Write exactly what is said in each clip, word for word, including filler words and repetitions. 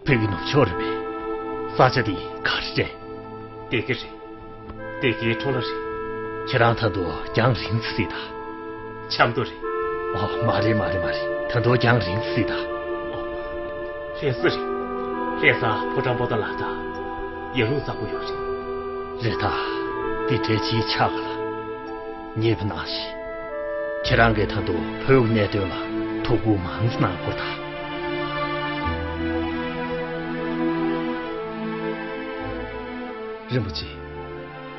བོད་ཀྱི་ནུབ་ཕྱོགས་རེད་པས། ས་ཆ་འདི་ག་རེ་རེད། སྡེ་དགེ་རེད། སྡེ་དགེའི་ཁྲོམ་ར་རེད། ཁྱེད་རང་ད་དུང་རྒྱང་རིང་ཙམ་གཟིགས་དང་། ཆབ་མདོ་རེད། ཨོ། མ་རེད་མ་རེད་མ་རེད། ད་དུང་རྒྱང་རིང་ཙམ་གཟིགས་དང་། ཨོ། ལྷ་ས་རེད། ལྷ་ས་ཕོ་བྲང་པོ་ཏཱ་ལ་དང་། ཡར་ཀླུང་གཙང་པོ་ཡོད་རེད། རེད་ད། འདི་འདྲའི་ཅིག་ཆགས་ག་ལ། ཉེས་པ་གནང་ཞིག་ཁྱེད་རང་གིས་ད་དུང་བོད་ཀྱི་གནད་དོན་ལ་ཐུགས་ཁུར་མང་ཙམ་གནང་དགོས་ད། རིན་པོ་ཆེ།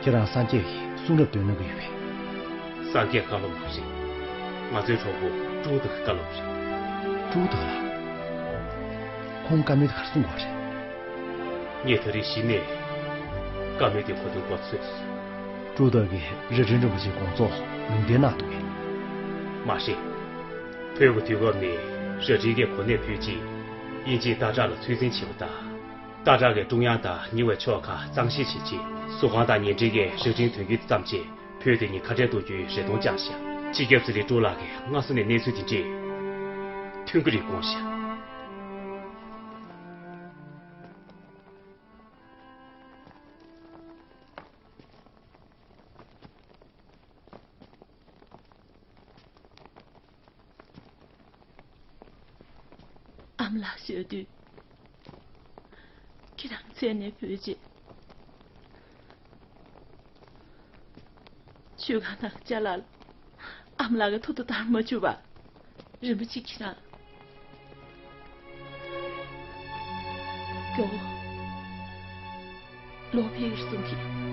ཁྱེད་རང་སངས་རྒྱས་ཀྱི་གསུང་རབ་འདོན་གནང་གི་ཡོད་པས། སངས་རྒྱས་བཀའ་སློབ་མ་རེད། ང་ཚོའི་གྲོགས་པོ་ཀྲུའུ་ཏའུ་གི་བཀའ་སློབ་རེད། ཀྲུའུ་ཏའུ་ལགས། ཁོང་བཀའ་མོལ་དེ་ག་རེ་གསུང་གི་ཡོད་རེད། ངས་ད་རེས་གཞི་ནས་བཀའ་མོལ་དེ་གོ་དོན་གོ་ཚོད་སོང་། ཀྲུའུ་ཏའུ་གིས་རྭ་སྒྲེང་རིན་པོ་ཆེའི་དགོངས་རྫོགས་ལུང་བསྟན་གནང་འདུག་གས། མ་རེད། བོད་ཀྱི་དུས་སྐབས་ནས་རྭ་སྒྲེང་གིས་གོ་གནས་ཕུད་རྗེས། དབྱིན་ཇིས་སྟག་བྲག་ལ་ཚོད་འཛིན་བྱས་པ་དང་། སྟག་བྲག་གིས་ཀྲུང་དབྱང་དང་ཉེ་བའི་ཕྱོགས་ཁག་གཙང་བཤེར་བྱས་རྗེས། ཟུར་ཁང་དང་ཉེ་འབྲེལ་གྱིས་རྭ་སྒྲེང་དོན་རྐྱེན་དེ་བརྩམས་རྗེས། བོད་དེ་ཉིད་ཁ་བྲལ་གཏོང་རྒྱུའི་རེ་སྟོང་བཅངས་ཤག་སྤྱི་ཁྱབ་ཟི་ལིང་ཀྲུའུ་ལགས་ཀྱིས་སྔ་ས་ནས་གནས་ཚུལ་དེ་འདྲས་ཐོན་གྱི་རེད་དགོངས་ཤག་ཨ་མ་ལགས་ཤོད་དུས། ཁྱེད་རང་མཚན་ནས་བོས་རྗེས། མཆོད་ཁང་ནང་ཅ་ལག་ལ་ཨ་མ་ལགས་ཀྱི་ཐོ་ཐོ་བཏང་མ་བཅུག་པ། རིན་པོ་ཆེ་ཁྱེད་རང་། མགྱོགས་པོ་ལོག་ཕེབས་ཀྱི་རེད་གསུང་གི།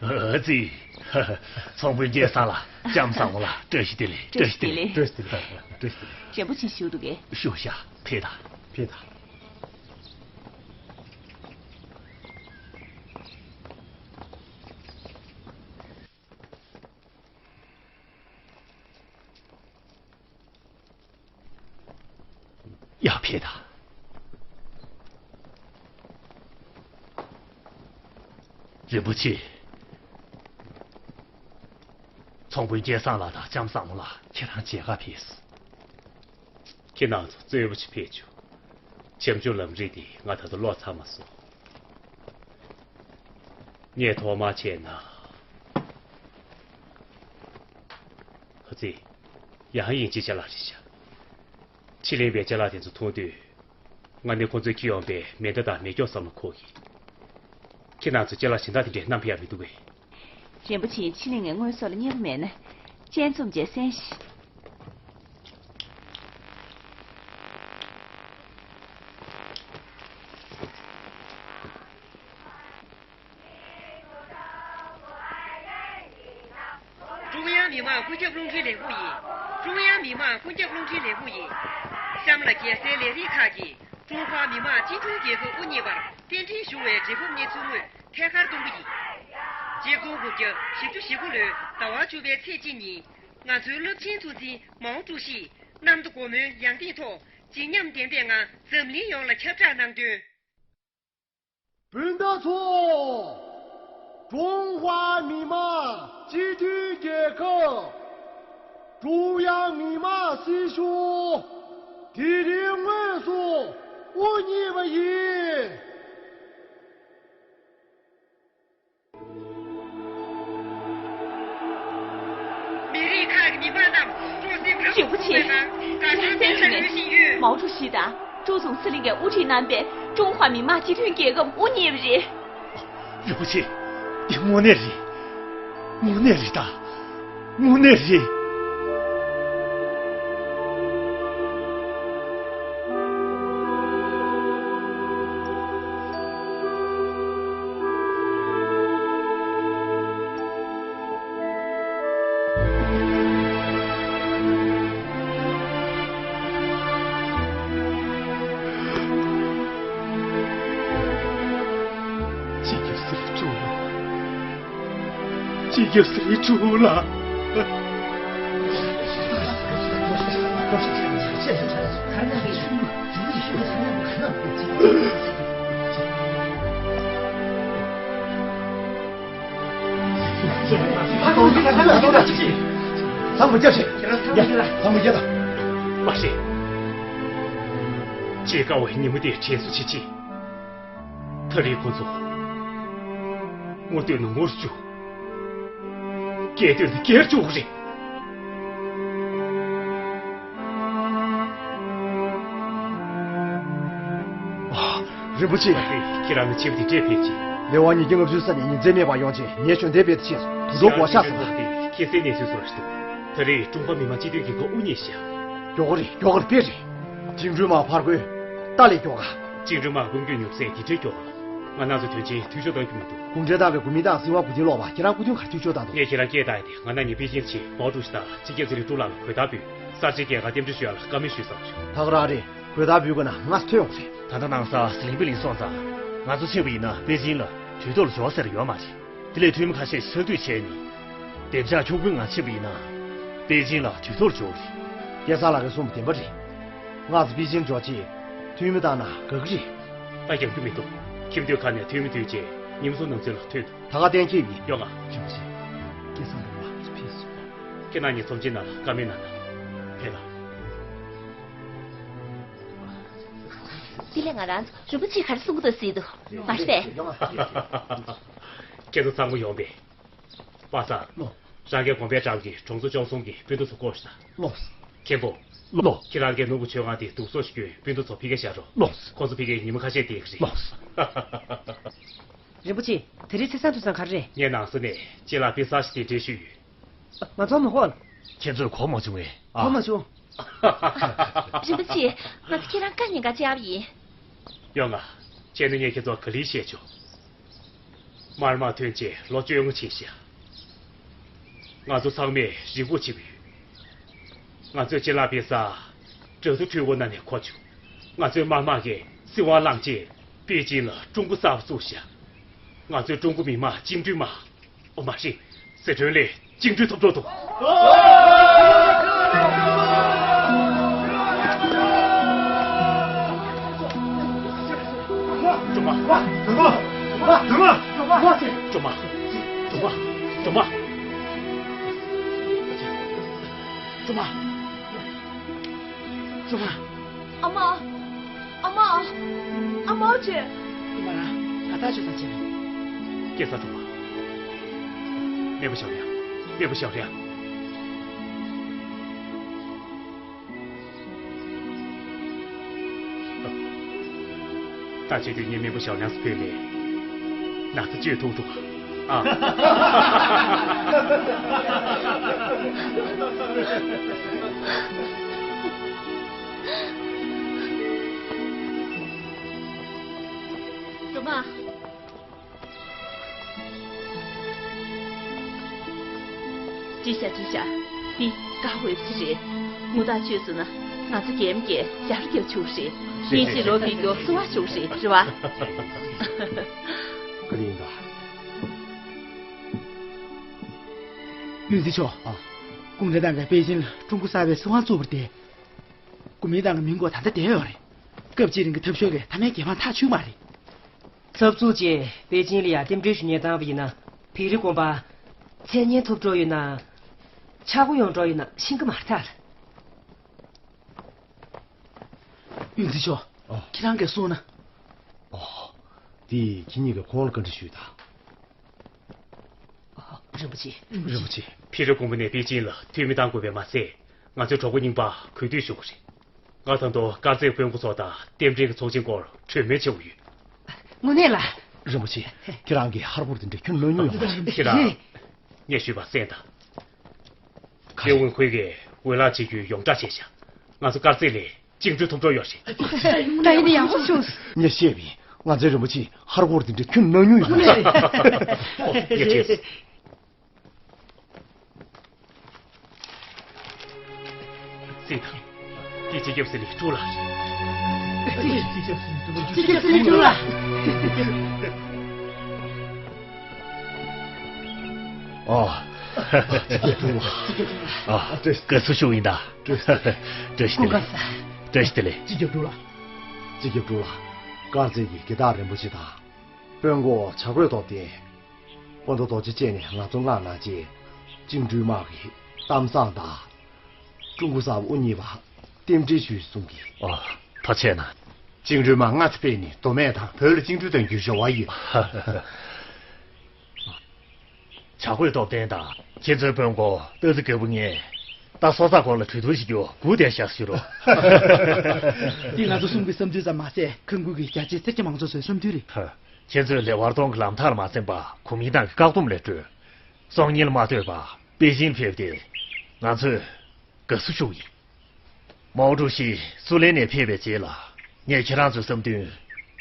ཨ་ཙི། ཚོང་དཔོན་སྐལ་བཟང་ལགས། ལྕམ་བཟང་མོ་ལགས། བཀྲ་ཤིས་བདེ་ལེགས། བཀྲ་ཤིས་བདེ་ལེགས། བཀྲ་ཤིས་བདེ་ལེགས། བཀྲ་ཤིས་བདེ་ལེགས། བཀྲ་ཤིས་བདེ་ལེགས། རིན་པོ་ཆེ་བཞུགས་འདུག་གས། བཞུགས་ཤག་ཕེབས་དང་། ཕེབས་དང་། ཡར་ཕེབས་དང་། རིན་པོ་ཆེ། ཚོང་དཔོན་སྐལ་བཟང་ལགས་དང་ལྕམ་བཟང་མོ་ལགས། ཁྱེད་རང་མཇལ་ཁ་ཕེབས་སོང་། ཁྱེད་རང་ཚོ་རྩོད་པོ་ཅིག་ཕེབས་བྱུང་། བྱམས་སྐྱོང་ལམ་རིམ་དེ་ང་ད་དུང་ཀློག་ཚར་མ་སོང་། ངས་ཐོག་མར་བྱས་ན། ཨ་ཙི། ཡང་དབྱིན་ཇིའི་ཅ་ལག་རེད་ཤག་ཕྱི་གླིང་པའི་ཅ་ལག་དེ་ཚོ་མཐོང་དུས། ང་ནི་ཁོ་ཚོས་འཁྱེར་ཡོང་པའི་མེ་མདའ་དང་མེ་སྒྱོགས་བསམ་བློ་འཁོར་གི། ཁྱེད་རང་ཚོ་ཅ་ལག་གཞན་དག་དེ་འདྲས་བསྣམས་ཕེབས་ཡ་མི་འདུག་གས། རིན་པོ་ཆེ་ཕྱི་གླིང་ནས་དངོས་ཟོག་ལ་མཉེས་པོ་མེད་ན། སྤྱན་བཙུམ་བྱས་གསན་ཤིག་ཀྲུང་དབྱང་མི་དམངས་ཀུན་ཁྱབ་རླུང་འཕྲིན་ལས་ཁུངས་ཡིན། ཀྲུང་དབྱང་མི་དམངས་ཀུན་ཁྱབ་རླུང་འཕྲིན་ལས་ཁུངས་ཡིན། གཤམ་ལ་རྒྱལ་སའི་ལས་རིགས་ཁག་གིས་ཀྲུང་ཧྭ་མི་དམངས་སྤྱི་མཐུན་རྒྱལ་ཁབ་དབུ་བརྙེས་པར་རྟེན་འབྲེལ་ཞུ་བའི་འབྲས་སྤུངས་གནས་ཚུལ་དངོས་ཐད་ཀར་གཏོང་གི་ཡིན། གཅིག་སྟོང་དགུ་བརྒྱ་བཞི་བཅུ་ཞེ་དགུ་ལོའི་ཟླ་བ་བཅུ་པའི་ཚེས་གཅིག་ཉིན། ང་ཚོའི་རླབས་ཆེན་གཙོ་འཛིན་མའོ་ཀྲུའུ་ཞིས་གནམ་བདེ་སྒོ་མོའི་ཡང་སྟེང་ཐོག་བརྗིད་ཉམས་ལྡན་པའི་ངང་འཛམ་གླིང་ཡོངས་ལ་ཁྱབ་བསྒྲགས་གནང་དོན། སྤུན་ཟླ་ཚོ། ཀྲུང་ཧྭ་མི་དམངས་སྤྱི་མཐུན་རྒྱལ་ཁབ་ཀྲུང་དབྱང་མི་དམངས་སྲིད་གཞུང་དེ་རིང་དངོས་སུ་དབུ་བརྙེས་པ་ཡིན། མི་རིགས་ཁག་གི་མི་དམངས་རྣམས་སྤྲོ་སེམས་རབ་ཏུ་རིན་པོ་ཆེ། བྱུང་བའི་ངང་དགའ་སྣང་ལྡན་ལ་སྡོད་བཞིན་ཡོད། མའོ་ཀྲུའུ་ཞི་དང་ཀྲུའུ་ཙུང་ཙི་ལིན་གྱིས་དབུ་ཁྲིད་གནང་པའི་ཀྲུང་ཧྭ་མི་དམངས་སྤྱི་མཐུན་རྒྱལ་ཁབ་དབུ་བརྙེས་པ་རེད། རིན་པོ་ཆེ། འདི་དངོས་གནས་རེད། དངོས་གནས་རེད་ད། དངོས་གནས་རེད། སྤྱི་ཁྱབ་ཟི་ལིང་ཀྲུའུ་ལགས། སྤྱི་ཁྱབ་ཟི་ལིང་ཀྲུའུ་ལགས། ཚང་མ་རྒྱབ་ཤིག་ཡ། ཚང་མ་རྒྱབ་དང་། མ་ཤེས། ཅེས་དཀའ་བའི་ཉིན་མོ་དེ་དྲན་གསོ་བྱེད་ཆེད། ད་རེས་ཁོ་ཚོ། ངུ་འདོད་ན་ངུ་རུ་བཅུག་སྐད་འདོད་ན་སྐད་རུ་བཅུག་རེད། ཨ། རིན་པོ་ཆེ། ཁྱེད་རང་ནི་ཆེན་པོ་དེ་འདྲས་ཕེབས་ཀྱི། ལེ་དབར་ཉིས་བརྒྱ་ལྔ་བཅུ་ཙམ་ནས་ཉིན་མཚན་མེད་པར་ཡོང་རྗེས་ངས་ཞལ་འདེབས་སྤེལ་དུ་ཕྱིན་སོང་། དུ་འགྲོ་དགོས་ཤག་སོང་། ཁྱེད་སའི་གནས་ཚུལ་བཟོ་ར་ཞིག་འདུག་ད་རེས་ཀྲུང་ཧྭ་མི་དམངས་སྤྱི་འཐུས་ཀྱི་ཁ་དབུ་བརྙེས་ཤག་མགྱོགས་རེད། མགྱོགས་རེད། དཔེ་རེད། བཅིངས་འགྲོལ་དམག་ཕར་རྒོལ། ཏཱ་ལའི་མགྱོགས་ག་བཅིངས་འགྲོལ་དམག་ཀུན་སྐྱོད་ཉོབ་སེ་འདི་འདྲའི་མགྱོགས་ག་ང་རང་ཚོ་དོན་ཆེན་འཐུས་ཤོར་བཏང་རྒྱུ་མི་འདུག་གུང་ཁྲན་ཏང་གི་འགོ་མི་དང་སྲིད་དབང་མགོ་རྟིང་སློག་པ་ཁྱེད་རང་སྐུ་མདུན་ག་རེ་འཐུས་ཤོར་བཏང་འདུག་ངས་ཁྱེད་རང་སྐད་བཏང་ཡ་དེ་ང་རང་ཉིད་པེ་ཅིང་ཕྱིན་མའོ་ཀྲུའུ་ཞི་དང་སྤྱི་ཁྱབ་ཚེ་རིང་ཀྲུའུ་ལགས་ལ་གོས་བརྡ་ཕུལ། གསར་བརྗེའི་རྒྱལ་ཁ་རྟེན་འབྲེལ་ཞུ་ཡ་ལ་བཀའ་མོལ་ཞུས་བསམ་བྱུང་། ད་ག་རང་རེད། གོས་བརྡ་འབུལ་དགོས་ན་ང་ཚོ་ཐོན་ཡོང་རེད། ད་ལྟ་ནང་སར་ཟི་ལིང་པི་ལིང་སོང་ཙང་། ང་ཚོ་ཕྱིན་པ་ཡིན་ན་པེ་ཅིང་ལ་དུས་ཐོག་ལ་འབྱོར་ཟེར་ཡོད་མ་རེད། དེ་ལས་འཐུས་མི་ཁ་ཤས་ཕྱག་བསྡུས་བྱས་ནས། བདེ་འཇགས་འཁྱུག་པོའི་ངང་ཕྱིན་པ་ཡིན་ན། པེ་ཅིང་ལ་དུས་ཐོག་ལ་འབྱོར་རེད། སྐལ་བཟང་ལགས་ཀྱིས་གསུངས་པ་བདེན་པ་རེད། སྔགས་ཚོ་པེ་ཅིང་འབྱོར་རྗེས་འཐུས་མི་བཏང་ན་དགའ་གི་རེད། ད་ཡང་རྒྱུ་མི་འདུག་ཁྱིམ་སྡོད་ཁང་ནས་འཐུས་མི་བསྡུས་རྗེས་ཉིན་མོ་ཚོ་ནང་ཚུད་ལ་ཐོན་འདུག་ད་ག་གཏན་འཁེལ་ཡིན། ཡོང་ང་། ཡོང་ཞིག་སྐལ་བཟང་ལགས་ལ་ཕེབས་སོང་། ཁྱེད་རྣམ་གཉིས་ཚོམས་ཆེན་ནང་ལ་བཀའ་མོལ་གནང་དང་། ཕེབས་ལ། དེ་ལས་ང་རང་ཚོ་རིན་པོ་ཆེས་ག་རེ་གསུང་གི་འདུག་ཟེར་འདུག་མ་རེད་པས། ཁྱེད་ཚོ་ཚང་མ་ཡོང་པས། པ་སངས། ལགས། རང་གིས་དགོན་པའི་འགྲམ་གྱི་གྲོང་ཚོ་སྐྱོང་གསུམ་གྱི་སྤུན་ཟླ་ཚོ་བསྐོར་ཤོག་དང་། ལགས། མཁན་པོ། ལགས། ཁྱེད་རང་གིས་ནོར་བུ་མཆོད་ཁང་དེ་སྡུག་སོ་ཞིག་གྱོན་སྤུན་ཟླ་ཚོ་ཕ་གིར་བཞག་རོགས། ལགས། ཁོ་ཚོ་ཕ་གིར་ཉི་མ་ཁ་ཤས་བསྡད་ཀྱི་རེད། ལགས། རིན་པོ་ཆེ། དེ་རིང་ཚེས་བཟང་དུས་བཟང་ག་རེ་རེད། ངས་ནང་ས་ནས་ཅི་ལ་པི་ས་ཞིག་དེ་འདྲས་ཞུས་ཡོད། ང་ཚོ་མ་ཧོལ། ཁྱེད་ཚོས་གོ་མ་བྱུང་བས། ཨ། གོ་མ་བྱུང་། རིན་པོ་ཆེ། ང་ཚོ་ཁྱེད་རང་བཀའ་ཉན་ག་བཅར་བ་ཡིན། ཡོང་ང་། ཁྱེད་ནི་ངས་ཁྱེད་ཚོ་ག་ལེར་བཤད་ཆོག་དམར་དམག་ཐོན་རྗེས་ལོ་བཅོ་ལྔ་ཕྱིན་ཤག་ང་ཚོ་ཚང་མས་རེ་སྒུག་བྱེད་ཀྱི་ཡོད། ང་ཚོས་ཅི་ལ་པི་ས་འགྲན་བསྡུར་འཕྲུལ་འཁོར་ནང་ནས་འཁོར་བྱུང་། ང་ཚོའི་དམར་དམག་གིས་སྲིད་དབང་བླངས་རྗེས་པེ་ཅིང་ལ་ཀྲུང་གོ་གསར་པ་བཙུགས་ཤག་ང་ཚོས་ཀྲུང་གོ་མི་དམངས་བཅིངས་འགྲོལ་དམག་ཨོ་མ་རེད། ཟི་ཁྲོན་ལ་བཅིངས་འགྲོལ་ཐོབ་གྲོགས་དང་། ཨ་མ། ཨ་མ། ཨ་མ་ཅེ། ཨ་མ་རང་ང་ད་ཆོས་ས་ཆེ། སྐལ་བཟང་སྒྲོལ་མ། སྨན་པ་ཞའོ་ལིང་། སྨན་པ་ཞའོ་ལིང་། ད་བྱེད་དུས་ངས་སྨན་པ་ཞའོ་ལིང་སུ་ཕེབས་ནས་ན་ཚ་བཅོས་ཐུབ་འགྲོ་ག་ཨ། སྒྲོལ་མ། འགྲིག་ཤག་འགྲིག་ཤག་འདི་དཀར་པོའི་ཚེ་རེད། ངོ་ཐག་ཆོད་སོང་ན་ང་ཚོ་རྒན་རྒས་ཞབས་བྲོ་རྒྱབ་ཆོག་རེད། ཉིན་ཞིག་ལོ་དེ་ཚོ་བསུ་བ་ཞུ་རེད། རེད་བ། ག་རེ་ཡིན་ད། ཡུན་ཙི་ཆོ། ཨ། གུང་ཁྲན་ཏང་གིས་པེ་ཅིང་ལ་ཀྲུང་གོ་གསར་པའི་སྲིད་དབང་བཙུགས་པ་རེད་དེ། གོ་མིན་ཏང་གི་མིང་སྐོར་ད་ལྟ་བསྡད་ཡོད་རེད། སྐབས་གཅིག་རིང་གི་འཐབ་ཕྱོགས་ཀྱི་མཐའ་མའི་རྒྱལ་འཕངས་ཐག་ཆོད་མ་རེད། འཐབ་རྩོད་ཅེས་པེ་ཅིང་ལ་ཡ་རྟེན་འབྲེལ་ཞུ་སྙིང་བཏང་བ་ཡིན་ན། བོད་རིགས་གོང་མ་མཚན་སྙན་ཐོབ་འགྲོ་ཡོད་ན། ཆག་སྒོ་ཡོང་འགྲོ་ཡོད་ན་ཤེས་ཀྱི་མ་རེད་ད། ཡུན་ཙི་ཆོ། ཨོ། ཁྱེད་རང་གིས་གསུངས་ན། ཨོ། དེ་ཁྱེད་གཉིས་ཀྱིས་ཁོང་ལ་བཀའ་འདྲི་ཞུས་དང་། རིན་པོ་ཆེ། རིན་པོ་ཆེ། བོད་རིགས་གོང་མ་ནས་པེ་ཅིང་ལ་འཐུས་མི་བཏང་དགོས་པས་མ་ཟད། ང་ཚོའི་གྲོགས་པོ་རྙིང་པ་གུས་འདུད་ཞུ་དགོས་རེད། ང་ད་དུང་དཀར་མཛེས་དཔོན་པོ་ཚོ་དང་རྟེན་འབྲེལ་གྱི་ཚོགས་ཆེན་སྐོར་གྲོས་མོལ་བྱེད་དགོས་ཡོད། དངོས་གནས་ལ། རིན་པོ་ཆེ། ཁྱེད་རང་གིས་ཧར་པོར་དེ་འདྲ་ཁྱོན་གནང་མྱོང་ཡོད་མ་རེད། ཁྱེད་རང་། ངས་ཞུས་པ་གསན་དང་། ཁ་ཡེ་ཝུན་ཁུའེ་གིས་འོས་ལག་བྱེད་རྒྱུའི་ཡོངས་བསྒྲགས་བྱས་ཤག་ང་ཚོ་དཀར་མཛེས་ལ་བཅིངས་འགྲོལ་ཐོབ་འགྲོ་ཡོད་རེད། ད་ཡིན་ན་ཡག་པོ་བྱུང་། ངས་བཤད་པ་ཡིན། ང་ཚོའི་རིན་པོ་ཆེས་ཧར་པོར་དེ་འདྲ་ཁྱོན་གནང་མྱོང་ཡོད་མ་རེད། ཨོ། ངས་དྲན་སོང་། གཟིགས་དང་། འདི་སྤྱི་ཁྱབ་ཟི་ལིང་ཀྲུའུ་ལགས་རེད། སྤྱི་ཁྱབ་ཟི་ལིང་ཀྲུའུ་ལགས། ཨ། ཨ། དགའ་བསུ་ཞུ་ཡིན་ད། བཀྲ་ཤིས་བདེ་ལེགས། བཀྲ་ཤིས་བདེ་ལེགས། སྤྱི་ཁྱབ་དྲུང་ལ། དཀར་རྩེ་གི་དགེ་རྟག་རིན་པོ་ཆེ་དང་། དཔོན་གོ་བྱ་རྒོད་སྟོབས་ལྡན། སྤོན་ཏོ་རྡོ་རྗེ་བཅས་ནས་ང་ཚོ་མངགས་གནང་རྗེས། བཅིངས་འགྲོལ་དམག་གི་གཏམ་བཟང་དང་། ཀྲུང་གོ་གསར་པ་དབུ་བརྙེས་པ་རྟེན་འབྲེལ་ཞུས་གསུང་གི། ཨོ། ཐུགས་རྗེ་ཆེ་གནང་། བཅིངས་འགྲོལ་དམག་སྔ་ཙམ་སྤེལ་ནས་མདོ་སྨད་དང་བོད་ལ་བཅིངས་འགྲོལ་གཏོང་རྒྱུའི་རེ་བ་ཡོད། བྱ་རྒོད་སྟོབས་ལྡན་དང་ཁྱེད་ཚོའི་དཔོན་གོ་སྟག་རྩེ་རྒད་པོ་ངས་ད་སོ་ཙག་སྐོར་ལ་གྲོས་བསྡུར་ཞིག་རྒྱོ་སྒུག་བསྡད་ཤག་ཞུ་རོགས། འདི་ང་ཚོ་གསུམ་གྱི་བསམ་ཚུལ་ཙམ་མ་ཟད་ཁམས་ཁུལ་གྱི་རྒྱ་ཆེའི་སེར་སྐྱ་མང་ཚོགས་ཚོའི་བསམ་ཚུལ་རེད། ཁྱེད་ཚོས་ལེ་དབར་སྟོང་གི་ལམ་ཐག་ལ་མ་འཛེམས་པར་གོ་མིན་ཏང་གི་བཀག་སྡོམ་ལས་སྤྲོས། སྲོག་ཉེན་ལ་མ་ལྟོས་པར་པེ་ཅིན་ཕེབས་ཏེ་ང་ཚོས་དགའ་བསུ་ཞུ་གི་ཡིན། མའོ་ཀྲུའུ་ཞི་སུའུ་ལེན་ནས་ཕེབས་པའི་རྗེས་ལ་ངས་ཁྱེད་རང་ཚོའི་བསམ་འདུན་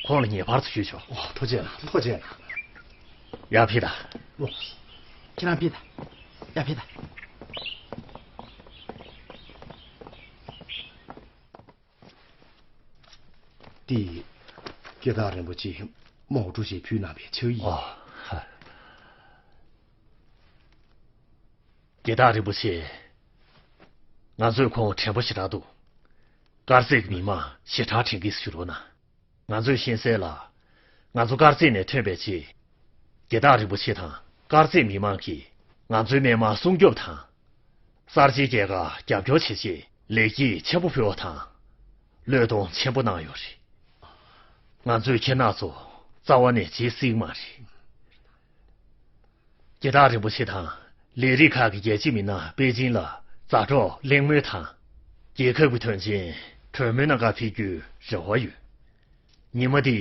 ཁོང་ལ་ངེས་པར་དུ་ཞུས་ཆོག་ཨོ། ཐུགས་རྗེ་གནང་། ཐུགས་རྗེ་གནང་། ཡར་ཕེབས་དང་། ལོ། ཁྱེད་རང་ཕེབས་དང་། ཡར་ཕེབས་དང་། འདི་དགེ་རྟག་རིན་པོ་ཆེས་མའོ་ཀྲུའུ་ཞིར་ཕུལ་གནང་བའི་ཕྱག་ཡིག་ཨོ། ཧ། དགེ་རྟག་རིན་པོ་ཆེ། ང་ཚོས་ཁོང་དྲན་པ་ཞེ་དྲག་འདུག་དཀར་མཛེས་ཀྱི་མི་མང་ཞེ་དྲག་དྲན་གྱི་ཞུ་རོགས་གནང་། ང་ཚོས་ཤེས་གསལ་ལ། ང་ཚོ་དཀར་མཛེས་ནས་ཐོན་པའི་རྗེས། དགེ་རྟག་རིན་པོ་ཆེ་དང་དཀར་མཛེས་མི་མང་གིས་ང་ཚོའི་མི་མང་སྲུང་སྐྱོབ་དང་། གསར་བརྗེའི་རྒྱལ་ཁ་རྒྱབ་སྐྱོར་བྱེད་ཆེད་ལེགས་སྐྱེས་ཆེན་པོ་ཕུལ་བ་དང་། བློས་གཏོང་ཆེན་པོ་གནང་ཡོད་རེད། ང་ཚོས་ཁྱེད་རྣམ་ཚོ་རྩ་བ་ནས་བརྗེད་སྲིད་མ་རེད། དགེ་རྟག་རིན་པོ་ཆེ་དང་ལས་རིགས་ཁག་གི་རྒྱལ་གཅེས་མི་སྣ་པེ་ཅིན་ལ་མཛའ་གྲོགས་གླེང་མོལ་དང་། རྒྱལ་ཁབ་ཀྱི་དོན་ཆེན་གྲོས་མོལ་གནང་གར་ཕེབས་རྒྱུའི་རེ་བ་ཡོད། ཉི་མ་འདི་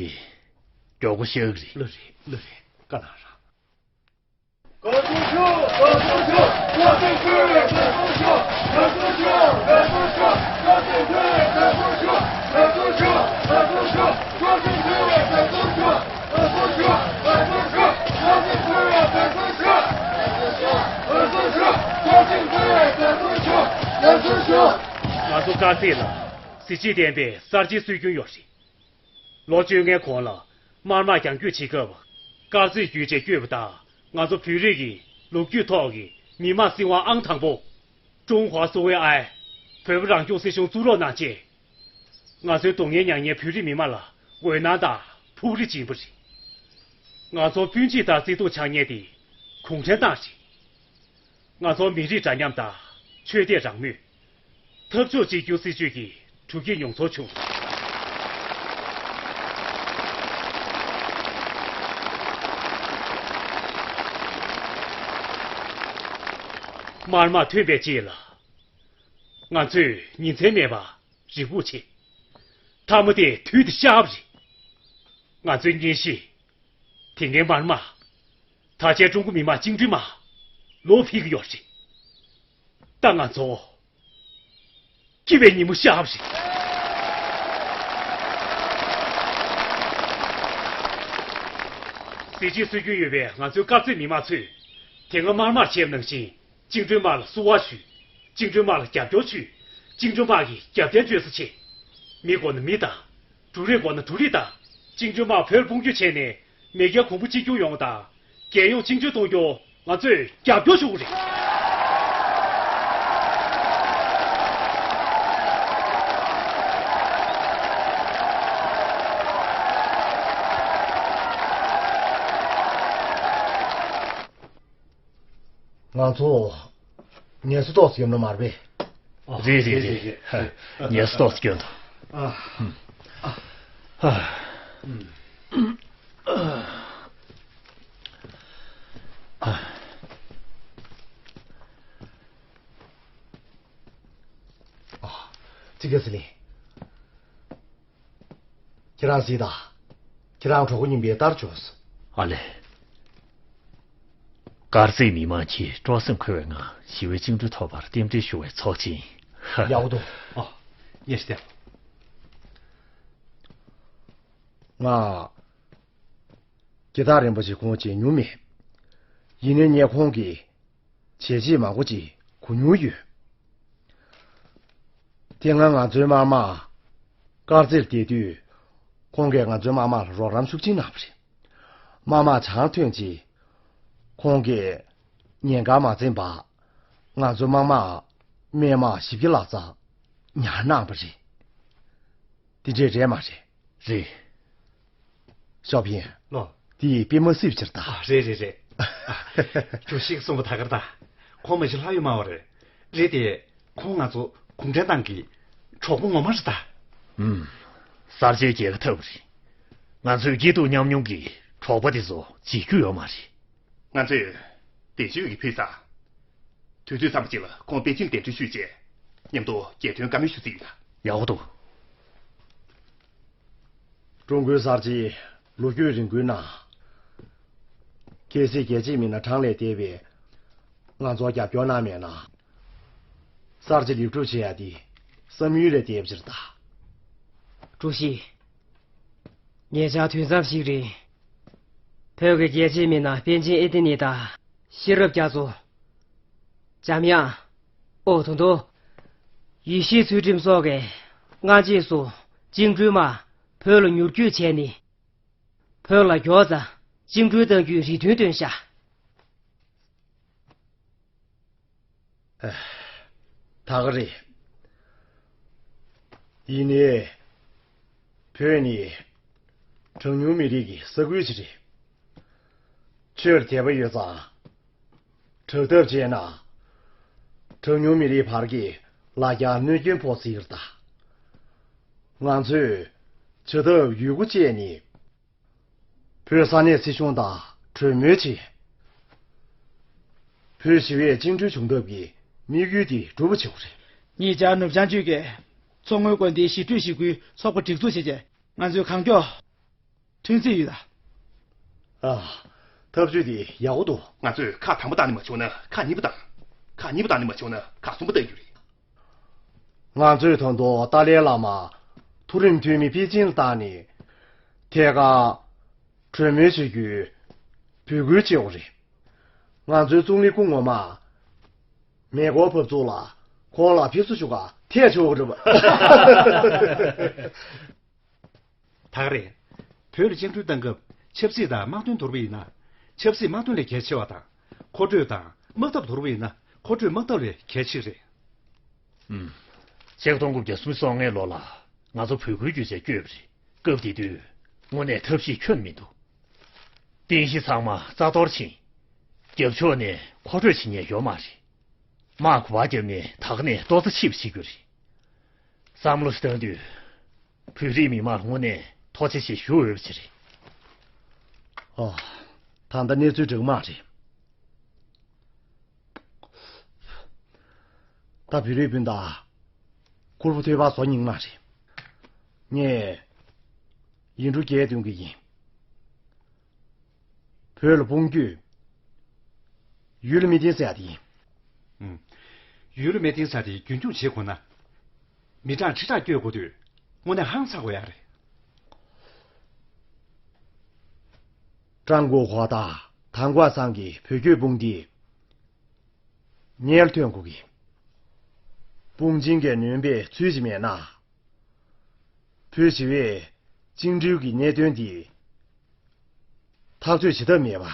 མགྱོགས་པོ་ཤར་གི་རེད། ལགས་རེད། ལགས་རེད། བཀའ་གནང་རོགས། ང་ཚོ་དཀར་མཛེས་ལ་གཟི་བརྗིད་ལྡན་པའི་གསར་བརྗེའི་སྲོལ་རྒྱུན་ཡོད་རེད། ལོ་བཅོ་ལྔའི་གོང་ལ་དམར་དམག་རྒྱང་སྐྱོད་བྱེད་སྐབས། དཀར་མཛེས་རྒྱུད་ཅེས་བསྐོས་པ་དང་། ང་ཚོ་བོད་རིགས་ཀྱི་ལོ་རྒྱུས་ཐོག་གི་མི་དམངས་སྲིད་དབང་ཨང་དང་པོ། ཀྲུང་ཧྭ་སུའུ་ཝེ་ཨའི་བོད་པ་རང་སྐྱོང་སྲིད་གཞུང་བཙུགས་རོགས་གནང་ཅེས། ང་ཚོའི་སྡུག་བསྔལ་མྱངས་མཁན་བོད་རིགས་མི་དམངས་ལ་འོད་སྣང་དང་ཕུགས་རེ་སྦྱིན་པ་རེད། ང་ཚོ་སྤུན་མཆེད་དང་བརྩེ་གདུང་འཆང་མཁན་དེ་གུང་ཁྲན་ཏང་རེད། ང་ཚོ་མི་རིགས་འདྲ་མཉམ་དང་ཆོས་དད་རང་མོས། འཐབ་ཕྱོགས་གཅིག་གྱུར་སྲིད་ཇུས་ཀྱི་གྲུ་ཁྱེར་མྱོང་ཚོར་བྱུང་། དམར་དམག་ཐོན་པའི་རྗེས་ལ། ང་ཚོས་ཉིན་མཚན་མེད་པར་རེ་སྒུག་བྱས། མཐའ་མ་དེ་དུས་དེ་ཤར་བ་རེད། ང་ཚོའི་གཉེན་བཤེས། དེ་སྔའི་དམར་དམག་ད་ཆའི་ཀྲུང་གོ་མི་དམངས་བཅིངས་འགྲོལ་དམག་ལོག་ཕེབས་ཀྱི་ཡོད་རེད། ད་ང་ཚོ་སྐྱིད་པའི་ཉིན་མོ་ཤར་བ་རེད། གཟི་བརྗིད་སྲོལ་རྒྱུན་ཡོད་པའི་ང་ཚོའི་དཀར་མཛེས་མི་དམངས་ཚོས་དེ་སྔ་དམར་དམག་བྱས་པ་ནང་བཞིན། བཅིངས་འགྲོལ་དམག་ལ་བསུ་བ་ཞུས། བཅིངས་འགྲོལ་དམག་ལ་རྒྱབ་སྐྱོར་ཞུས། བཅིངས་འགྲོལ་དམག་གི་རྒྱབ་རྟེན་བཅོལ་ས་བྱས། མི་དགོས་ན་མི་དང་། འབྲུ་རིགས་དགོས་ན་འབྲུ་རིགས་དང་། བཅིངས་འགྲོལ་དམག་བོད་ལ་དཔུང་སྐྱོད་བྱས་ནས་མེས་རྒྱལ་གོང་བུ་གཅིག་གྱུར་ཡོང་བ་དང་། རྒྱལ་ཡོངས་བཅིངས་འགྲོལ་གཏོང་རྒྱུར་ང་ཚོས་རྒྱབ་སྐྱོར་ཞུ་གི་རེད། ང་ཚོ་ངལ་གསོ་ཏོག་ཙམ་ཡོད་ན་མ་རེད་པས། རེད་རེད་རེད། ངལ་གསོ་ཏོག་ཙམ་སྐྱོན་དང་། ཙི་གེ་ཟི་ལིང་། ཁྱེད་རང་གཟིགས་དང་། ཁྱེད་རང་གྲོགས་པོ་རྙིང་པའི་ལྟར་བྱུང་སོང་། ཨ་ལས། དཀར་མཛེས་མི་དམངས་ཀྱི་སྤྲོ་སེམས་འཁོལ་བའི་ངང་ཞི་བའི་བཅིངས་འགྲོལ་ཐོབ་པར་རྟེན་འབྲེལ་ཞུ་བའི་ཚོགས་ཆེན། ཡག་པོ་འདུག་ཨ། ཉེ་ཞིག་བསྟན། ང་དགེ་རྟག་རིན་པོ་ཆེ་ཁོང་མཇལ་མྱོང་མེད། ཡིན་ནའི་ངས་ཁོང་གི་བྱས་རྗེས་མང་པོ་ཅིག་གོ་མྱོང་ཡོད། དེ་སྔ་ང་ཚོའི་དམར་དམག་དཀར་མཛེས་ལ་བསྡད་དུས། ཁོང་གིས་ང་ཚོའི་དམར་དམག་ལ་རོགས་རམ་ཤུགས་ཆེན་གནང་བ་རེད། དམར་དམག་བྱང་ཐོན་རྗེས། ཁོང་གིས་ ཉེན་ཁ་མ་འཛེམས་པར་ང་ཚོའི་དམག་དམངས་སྨན་དམག་བཞི་བརྒྱ་ལྷག་ཙམ་ཉར་གནང་བ་རེད། དེ་འདྲས་རེད་མ་རེད། རེད། ཞའོ་ཕིང་། ལོ། དེ་ཡི་པད་མ་སེའུ་ཕྱིར་ད། ཨ། རེད་རེད་རེད། ཨ། གྲོ་ཞིག་གསུངས་པ་ད་གར་ད། ཁོང་མ་གཞི་ལྷ་ཡུལ་སྨྲ་བ་རེད། རེད་དེ། ཁོང་ང་ཚོ་གུང་ཁྲན་ཏང་གི་གྲོགས་པོ་ངོ་མ་རེད་ད། ཨུམ། གསར་བརྗེའི་རྒྱལ་ཁ་ཐོབ་པ་རེད། ང་ཚོའི་སྐྱིད་སྡུག་མཉམ་མྱོང་གི་གྲོགས་པོ་དེ་ཚོ་བརྗེད་རྒྱུ་ཡོད་མ་རེད། ང་ཚོས་བདེ་སྤྱོད་ཀྱི་ཕུལ་ས། དུས་ཚོད་འཚམས་པ་ཅིག་ལ་ཁོང་པེ་ཅིན་གདན་འདྲེན་ཞུས་རྗེས། མཉམ་དུ་རྒྱལ་དོན་བཀའ་མོལ་ཞུ་རྩིས་ཡོད། ཡག་པོ་འདུག་ཀྲུང་གོའི་གསར་བརྗེའི་ལོ་རྒྱུས་རིང་པོའི་ནང་། གལ་སྲིད་རྒྱལ་གཅེས་མི་སྣ་གྲངས་ལས་འདས་པས་ང་ཚོར་རྒྱབ་སྐྱོར་གནང་མེད་ན། གསར་བརྗེ་ལེགས་གྲུབ་བྱེད་ཡ་དེ་བསམ་ཡུལ་ལས་འདས་པ་ཅིག་རེད་ད། ཀྲུའུ་ཞི། ཉེ་ཆར་དུས་མཚམས་ཤིག་རིང་། བོད་ཀྱི་རྒྱལ་གཅེས་མི་སྣ་པཎ་ཆེན་ཨེ་ཏི་ནི་དང་ཤེས་རབ་རྒྱ་མཚོ། འཇམ་དབྱངས། ཨོ་དོ་དོ། ཡེ་ཤེས་ཚུལ་ཁྲིམས་སོགས་ཀྱིས་སྔ་རྗེས་སུ་བཅིངས་འགྲོལ་དམག་བོད་ལ་མྱུར་སྐྱོད་བྱས་ནས། བོད་ལ་མགྱོགས་ཙམ་བཅིངས་འགྲོལ་གཏང་རྒྱུའི་རེ་འདུན་བཏོན་ཤག་ད་ག་རེད། ཡིན་ནའི། བོད་ནི་གྲངས་ཉུང་མི་རིགས་ཀྱི་ས་ཁུལ་ཅིག་རེད། ཆོས་ལ་དད་པ་ཡོད་ཙང་། དྲག་འཐབ་བྱས་ན། གྲངས་ཉུང་མི་རིགས་བར་གྱི་ལ་རྒྱར་གནོད་སྐྱོན་ཕོག་སྲིད་ཀྱི་རེད་ད། ང་ཚོས་བྱ་ཐབས་ཡོད་རྒུ་སྤྱད་ནས། བོད་ས་གནས་སྲིད་གཞུང་དང་གྲོས་མོལ་བྱས། བོད་ཞི་བས་བཅིངས་འགྲོལ་བྱུང་ཐབས་ཀྱི་དམིགས་ཡུལ་དེ་འགྲུབ་པ་བྱེད་དགོས་རེད། ཉེ་ཆར་ནུབ་བྱང་ཆུས་ཀྱིས་མཚོ་སྔོན་དགོན་སྡེའི་ཞི་གྲོས་ཞུ་སྐུལ་ཚོགས་པ་སྒྲིག་འཛུགས་བྱས་རྗེས། ང་ཚོས་གང་མགྱོགས་ཐོན་རྩིས་ཡོད་ལ། ཨ། ཐབས་ཇུས་དེ་ཡག་པོ་འདུག་ང་ཚོས་ཁག་དམ་པ་བཏང་ནས་མ་བྱུང་ན་ཁག་གཉིས་པ་བཏང་། ཁག་གཉིས་པ་བཏང་ནས་མ་བྱུང་ན་ཁག་གསུམ་པ་བཏང་རྒྱུ་རེད། ང་ཚོས་ད་དུང་ཏཱ་ལའི་བླ་མ་མཐོ་རིམ་འཐུས་མི་པེ་ཅིན་ལ་བཏང་ནས། ཐད་ཀར་གྲོས་མོལ་བྱེད་རྒྱུའི་འབོད་སྐུལ་བྱེད་དགོས་རེད། ང་ཚོའི་ཙུང་ལི་སྐུ་ངོ་མ་མེ་འཁོར་འབབ་ཚུགས་ལ་ཁོང་ལ་ཕེབས་བསུ་ཞུ་གར་ཐད་ཆོག་གི་རེད་པ། ད་ག་རེད། བོད་ལ་བཅིངས་འགྲོལ་བཏང་སྐབས་ཆབ་སྲིད་དང་དམག་དོན་དོར་བ་ཡིན་ན། ཆབ་སྲིད་དམག་དོན་ལས་གལ་ཆེ་བ་དང་། མཁོ་སྤྲོད་དང་དམག་འཐབ་དོར་བ་ཡིན་ན། མཁོ་སྤྲོད་དམག་འཐབ་ལས་གལ་ཆེ་རེད། ཨུམ། ཆིག་སྟོང་དགུ་བརྒྱ་སུམ་ཅུ་སོ་ལྔའི་ལོ་ལ་ང་ཚོ་བོད་ཁུལ་བརྒྱུད་བྱས་བསྐྱོད་པ་རེད། སྐབས་དེ་དུས་དངོས་གནས་ཐབས་ཤེས་ཁྱོན་མི་འདུག་རྟེན་གཞི་ཚང་མ་རྩ་གཏོར་ཕྱིན། རྒྱབ་ཕྱོགས་ནས་མཁོ་སྤྲོད་བྱེད་མཁན་ཡོད་མ་རེད། དམག་གུ་བ་བརྒྱབ་ནས་ད་ག་ནས་ལྟོ་ཚང་ཕྱིས་པ་བྱེད་རྒྱུ་རེད། བསམ་བློ་ཞིག་བཏང་དུས། བོད་རིགས་མི་མང་དངོས་གནས་ཐུགས་རྗེ་ཆེ་ཞུ་འོས་པ་ཅིག་རེད། ཨོ། ད་ལྟ་གནས་ཚུལ་འདྲ་མ་རེད། ད་བོད་རིགས་སྤུན་ཟླ་ཁུར་པོ་ཐོད་པ་བཟོ་སྙིང་མ་རེད། ངས་ཡིག་འབྲུ་རྒྱས་སྟོན་གྱི་ཡིན། བོད་ལ་དཔུང་སྐྱོད། ཡུལ་ལ་མི་བརྟེན་ཟེར་ཡ་དེ་ཡིན། ཨུམ། ཡུལ་ལ་མི་བརྟེན་ཟེར་དེ་རྒྱུན་འཁྱོངས་བྱེད་དགོས་ན། མི་གྲངས་ཁྲི་ཕྲག་བསྐྱོད་དགོས་དུས་དངོས་གནས་ཧང་སངས་དགོས་ཡ་རེད། ཀྲང་གོ་ཧྭ་དང་ཐང་ཀོ་ཚང་གི་བོད་སྐྱོད་དཔུང་སྡེས་ཉེན་ཐོན་དགོས་ཀྱི། དཔུང་ཆེན་གྱི་ནུས་པས་ཚུད་ཀྱི་མེད་ན། བོད་ཞི་བས་བཅིངས་འགྲོལ་གྱི་གནད་དོན་འདི་ཐག་གཅོད་བྱེད་ཐབས་མེད་པ།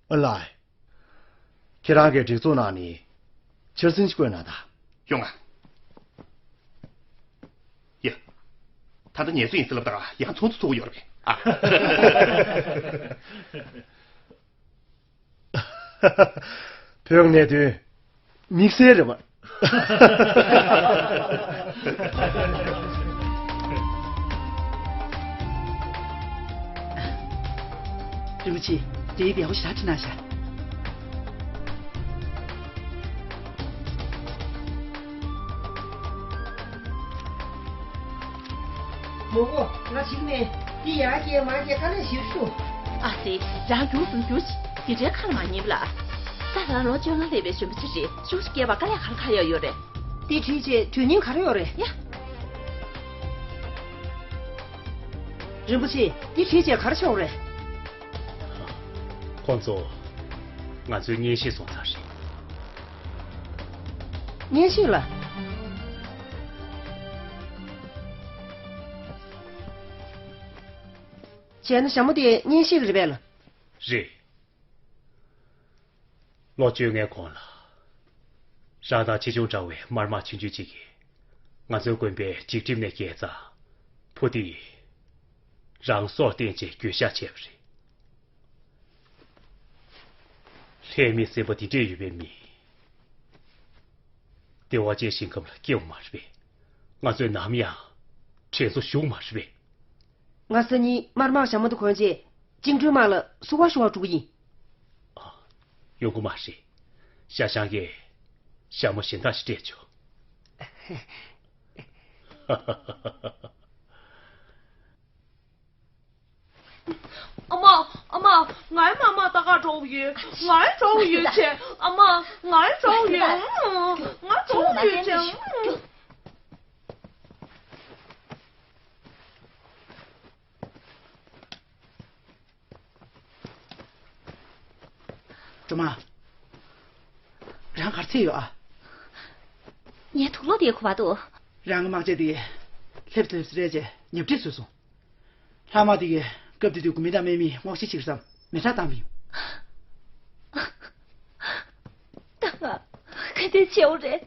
ཨ་ལགས། ཁྱེད་རང་གི་སྒྲིག་འཛུགས་ནང་ནས་འཆར་ཟིན་ཞིག་བཀོད་གནང་དང་། ཡོང་ང་། ཡ། ད་ལྟ་ངལ་གསོ་ཡིན་ཟེར་ལབ་དང་ཡང་ཚོགས་འདུ་ཚོགས་ཀྱི་ཡོད་རེད་པས། ཨ། བོད་གནད་དོན་དམིགས་བསལ་རེད་པ། རིན་པོ་ཆེ། དེའི་བེའུ་ཞག་ཁྲི་ན་ཤ། མོ་གོ། ང་ཞིག་མེད། འདི་ཡར་སྐྱེལ་མར་སྐྱེལ་དཀའ་ལས་ཞེ་པོ་ཞུ། ཨ་ཙི། རང་རྒྱུགས་སུ་རྒྱུགས་ཤིག་དེ་འདྲའི་ཁ་ལ་མ་ཉན་པ་ལ། ད་རང་ལོ་བཅོ་ལྔ་སླེབས་པའི་གཞོན་པ་ཅིག་རེད། ཤུགས་ཤིག་སྐྱེལ་བ་དཀའ་ལས་ག་རེ་ག་ཡོད་ཡོད་རེད། འདི་བྲིས་རྗེས་དོན་སྙིང་ག་རེ་ཡོད་རེད། ཡ། རིན་པོ་ཆེ། འདི་བྲིས་རྗེས་ག་རེ་ཆགས་རེད། ཁོང་ཚོ་ང་ཚོའི་གཉེན་བཤད་སོང་ཚར་རེད། གཉེན་བཤད་ལ། བྱས་ན་ཞྭ་མོ་དེ་གཉེན་བཤད་ཀྱི་རེད་པས་ལ། རེད། ལོ་བཅོ་ལྔའི་གོང་ལ། རང་དང་ཆེ་ཆུང་འདྲ་བའི་དམར་དམག་ཆུང་ཆུང་གཅིག་གིས་ང་ཚོའི་དགོན་པའི་འཇིགས་སྒྲིབ་ནས་རྒྱལ་ཚར། བུ་དེས་རང་སྲོག་བརྟེན་བྱས་འགྱོད་བཤགས་བྱས་པ་རེད། ལྷའི་མིའི་སེམས་པ་འདི་འདྲས་ཡོད་པའི་མི། བདེ་བ་ཅན་ཞིང་ཁམས་ལ་སྐྱེ་བ་མ་རེད་པས། ང་ཚོས་ནམ་ཡང་དྲན་གསོ་ཞུ་མ་རེད་པས། ང་སང་ཉིན་དམར་དམག་ཞྭ་མོ་དང་གོན་རྗེས་བཅིངས་འགྲོལ་དམག་ལ་བསུ་བ་ཞུ་བར་འགྲོ་གི་ཡིན། ཨ། ཡོང་གི་མ་རེད། ཤ་ཤང་གིས་ཞྭ་མོ་གཞན་དག་ཞིག་སྤྲད་ཆོག་ཨ་མ། ཨ་མ། ངའི་མ་མ་ད་ག་འགྲོ་གི་ཡོད། ངའི་འགྲོ་གི་ཡོད་ཅེ། ཨ་མ། ངའི་འགྲོ་གི་ཡོད། ང་འགྲོ་གི་ཡོད་ཅེ། སྒྲོལ་མ། རང་ག་རེ་བྱས་ཡོད་ཨ། ངའི་དུག་ལོག་དེ་ཁུ་བ་འདུག་རང་གི་དམག་ཆས་དེ་ལྷེབ་ལྷེབ་རེད་ཅེས་ཉེས་སྤྲད་བཟོས་སོང་། ལྷག་མ་དེ་གས་སྐབས་དེ་དུས་གུ་མི་དང་སྨན་མི་སྔོག་བཤེར་བྱེད་ཀྱི་བསམ་མེ་ཁྲག་བཏང་མི་ཡོང་། ད་ང་ག་འདྲ་བྱེད་འོ་རེད།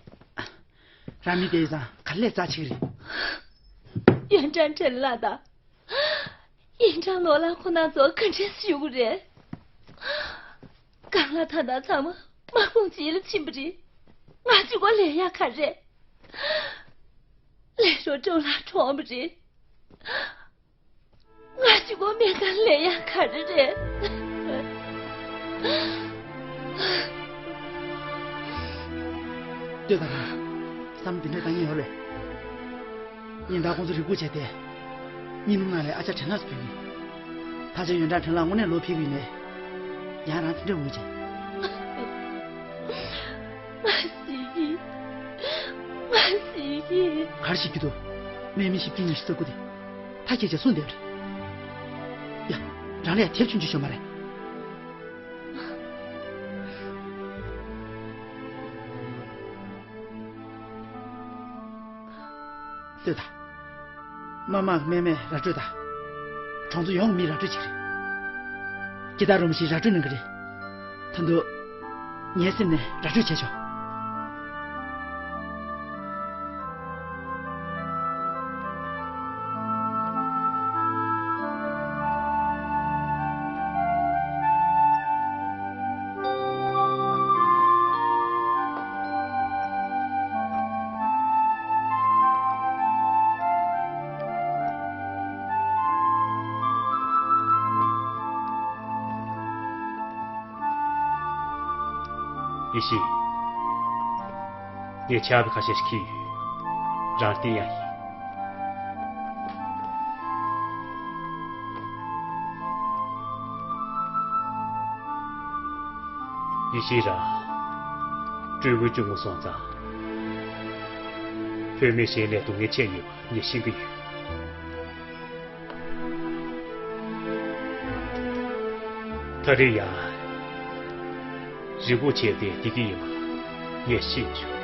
རང་མི་དེ་ཡིན་ཙང་ག་ལེ་རྩ་ཆེ་གི་རེད། ཡོན་ཀྲང་ཁྲེན་ལགས་དང་། ཡིན་ཀྲང་ལོ་ལགས་ཁོ་རྣམ་ཚོ་ག་འདྲས་ཞུ་གི་རེད། གང་ལ་ད་ལྟ་ཚང་མ་དམག་དཔུང་རྗེས་ལ་ཕྱིན་པ་རེད། ང་གཅིག་པོ་ལས་ཡག་ག་རེད། ལས་རོགས་ཀྲོ་ལ་གྲོངས་པ་རེད། ང་གཅིག་པོ་མེད་ཀ་ལས་ཡག་ག་རེ་རེད། ལྟོས་དང་། བསམ་འདི་འདྲ་གཏང་ཉེན་ཡོད་རེད། ཉིན་ལྟར་ཁོང་ཚོ་རེ་སྒུག་བྱས་ཏེ། ཉིན་ནུབ་ནང་ལས་ཨ་ཅག་དྲན་ལགས་སུ་ཕུལ་གི་ཡིན། ད་ཆ་ཡོན་ཀྲང་ཁྲེན་ལགས་དངོས་གནས་ལོག་ཕེབས་ཀྱི་ཡིན་ནའི། ཡང་རང་དེ་འདྲ་འུ་ཅག་ང་ཤི་གི། ང་ཤི་གི། ག་རེ་ཤི་གི་འདུག་སྨན་མི་ཞིབ་ཀྱི་ཉི་ཤུ་རྩ་དགུ་དེ། ད་ཁྱེད་ཅག་སུ་འདེབས་རེད། ཡ། རང་ལ་ཡ་དེབ་ཆུང་ཆུང་ཤོད་མ་རེད། ལྟོས་དང་། མ་མང་སྨན་མས་ར་སྤྲོད་དང་། གྲོང་ཚོ་ཡོངས་མི་ར་སྤྲོད་བྱེད་ཀྱི་རེད། ཇི་ལྟར་རུང་ཞིག་ར་སྤྲོད་གནང་གི་རེད། ད་དུང་། ངའི་སེམས་ནས་ར་སྤྲོད་བྱས་ཆོག་ཡེ་ཤེས། ངས་ཆར་པ་ཁ་ཤས་ཤིག་འཁྱེར་ཡོད། རང་བསྟན་ཡག་ཡིན། ཡེ་ཤེས་རང་། སྤྲུལ་སྐུ་གཅུང་མོ་སོང་ཙང་། བུད་མེད་གཞན་ལས་སྡུག་བསྔལ་ཆེ་ཡོད་པ་ངས་ཤེས་ཀྱི་ཡོད། ད་རེས་ཡང་རེ་སྒུག་བྱས་ཏེ་བསྡད་ཀྱི་ཡིན་པ་ངས་ཤེས་བྱུང་།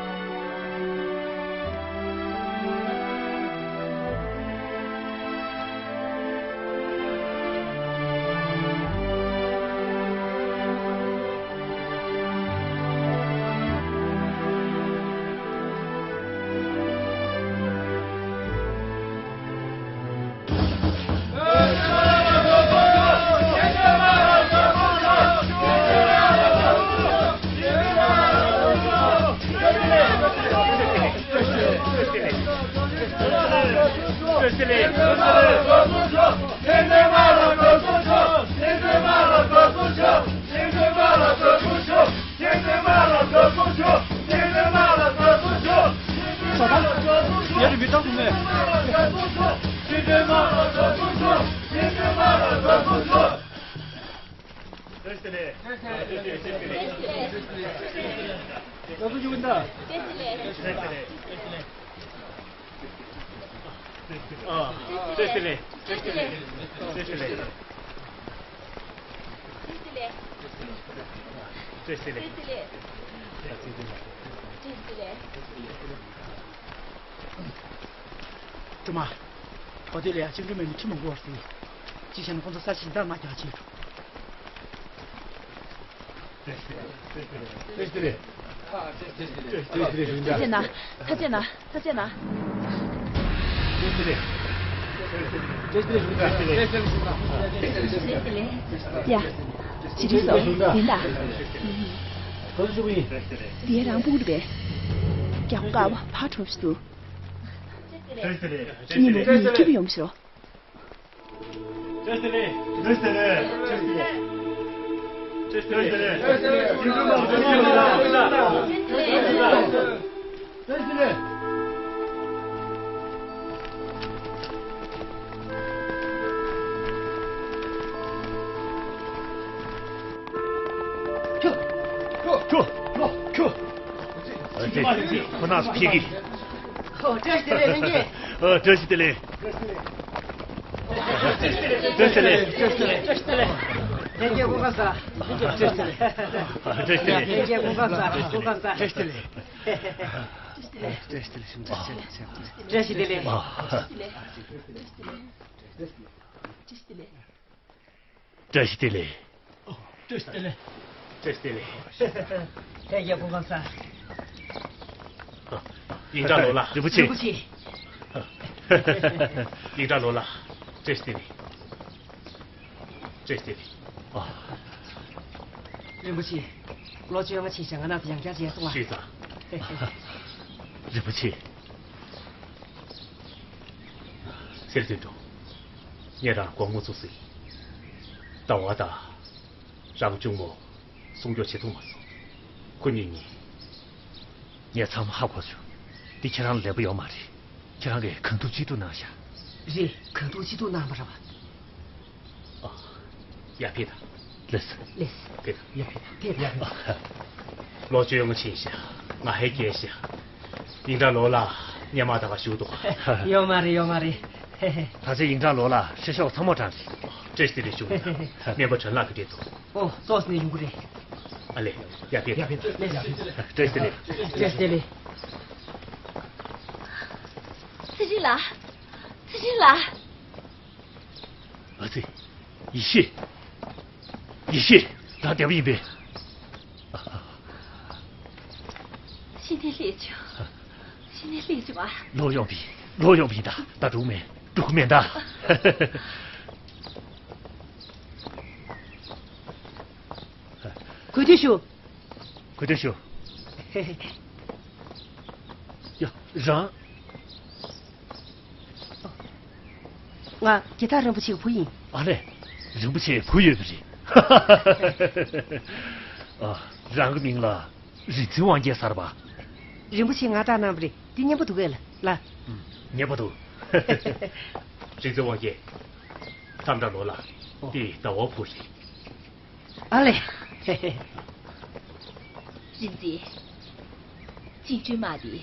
སྒྲོལ་མ། བ་དུས་ལ་ཡང་བཅིངས་འགྲོལ་མེད་ནས་ཁྲི་མང་པོ་བར་སོང་། གཅིག་བྱས་ན་ཁོང་ཚོ་ས་ཞིང་བདག་མ་རྒྱག་ཕྱིན་འགྲོ། ཐུགས་རྗེ་གནང་། ཐུགས་རྗེ་གནང་། ཐུགས་རྗེ་གནང་། ཡ། ཇི་རིགས་སོ་ཡིན་ད། དེ་རང་སྤུ་གུ་རེད་པས། རྒྱལ་པོ་དཀར་པོ་ཕར་གྲོངས་ཤག་འདུག་ཁྱེད་གཉིས་མོ་གཉིས་སྐྱིད་པོ་ཡོང་ཤོག་ཁྱོད། ཁྱོད། ཁྱོད། ཁྱོད། ཁྱོད། ཨ་ཙི། ཁོ་ན་སུ་ཕེབས་ཀྱི། ཨོ། བཀྲ་ཤིས་བདེ་ལེགས་ལྷན་རྒྱས། ཨོ། བཀྲ་ཤིས་བདེ་ལེགས། བཀྲ་ཤིས་བདེ་ལེགས། བཀྲ་ཤིས་བདེ་ལེགས། ལྷན་རྒྱས་སྐུ་ཁམས་བཟང་། བཀྲ་ཤིས་བདེ་ལེགས། བཀྲ་ཤིས་བདེ་ལེགས། ལྷན་རྒྱས་སྐུ་ཁམས་བཟང་། སྐུ་ཁམས་བཟང་། བཀྲ་ཤིས་བདེ་ལེགས། བཀྲ་ཤིས་བདེ་ལེགས། བཀྲ་ཤིས་བདེ་ལེགས། བཀྲ་ཤིས་བདེ་ལེགས། བཀྲ་ཤིས་བདེ་ལེགས། བཀྲ་ཤིས་བདེ་ལེགས། བཀྲ་ཤིས་བདེ་ལེགས། ལྷན་རྒྱས་སྐུ་ཁམས་བཟང་། ཡིག་དྲག་ལོ་ལ། རིན་པོ་ཆེ། རིན་པོ་ཆེ། ཡིག་དྲག་ལོ་ལ། བཀྲ་ཤིས་བདེ་ལེགས། བཀྲ་ཤིས་བདེ་ལེགས། ཨ། རིན་པོ་ཆེ། ལོ་བཅོ་ལྔ་ཕྱིན་ཤག་ང་རང་ཚོ་ཡང་བསྐྱར་མཇལ་སོང་ང་། ཞུས་ཙང་། རིན་པོ་ཆེ། གསེར་དོན་གྲུབ། ངས་རང་དགོང་མོ་ཚོ་གཟིགས། ཟླ་བ་དང་། རང་གཅུང་མོ། གསུང་སྐྱོར་བྱེད་ཐུབ་མ་སོང་། ཁོ་གཉིས་གཉིས། ངས་ཚང་མ་ཧ་གོ་བྱུང་། འདི་ཁྱེད་རང་ལ་ལེགས་པོ་ཡོད་མ་རེད། ཁྱེད་རང་གིས་གང་ཐུབ་ཅི་ཐུབ་གནང་ཤག་རེད། གང་ཐུབ་ཅི་ཐུབ་གནང་བ་རེད་པ། ཨ། ཡར་ཕེབས་དང་། ལགས་སོ། ལགས་སོ། ཕེབས་དང་། ཡར་ཕེབས་དང་། ཕེབས་དང་། ལོ་བཅོ་ལྔ་ཕྱིན་ཤག་ང་ཧེ་རྒས་ཤག་ཡིག་དྲག་ལོ་ལ་སྔོན་མ་དང་བཞུགས་འདུག་ཡོད་མ་རེད། ཡོད་མ་རེད། ད་ཆ་ཡིག་དྲག་ལོ་ལ་ཕྱི་ཤོག་ཚང་མ་དྲངས་རེད། བཀྲ་ཤིས་བདེ་ལེགས་ཞུ་གི་ཡིན། སྨན་པ་དོན་ལགས་ཀྱིས་སྤྲད་འདུག་ཨོ། ཙོག་ནས་ཡོང་གི་རེད། ཨ་ལས། ཡར་ཕེབས། ཡར་ཕེབས། བཀྲ་ཤིས་བདེ་ལེགས། བཀྲ་ཤིས་བདེ་ལེགས། ཚེ་རིང་ལགས། ཚེ་རིང་ལགས། ཨ་ཙི། ཡེ་ཤེས། ཡེ་ཤེས། རང་བདེ་པོ་ཡིན་པས། ཤི་ནས་སླེབས་བྱུང་། ཤི་ནས་སླེབས་བྱུང་ཨ། ལོག་ཡོང་བི། ལོག་ཡོང་བི་ད། ད་འགྲོ་མེད། འགྲོ་མེད་ད། གུས་འདུད་ཞུ། གུས་འདུད་ཞུ། ཡ། རང་། ང་རྒྱལ་ཐར་རིན་པོ་ཆེའི་བུ་ཡིན། ཨ་ལས། རིན་པོ་ཆེའི་བུ་ཡོད་པ་རེད། ཨ། རང་གི་མིང་ལ་རིག་འཛིན་དབང་རྒྱལ་ཟེར་བ། རིན་པོ་ཆེས་ང་བཏགས་གནང་བ་རེད། འདི་སྙན་པོ་འདུག་གས་ལ། ལ། སྙན་པོ་འདུག་རིག་འཛིན་དབང་རྒྱལ། མཚམས་བྲག་ལོ་ལ། ཨོ། འདི་ཟླ་བ་བུ་རེད། ཨ་ལས། རིག་འཛིན། བཅིངས་འགྲོལ་དམག་འདི་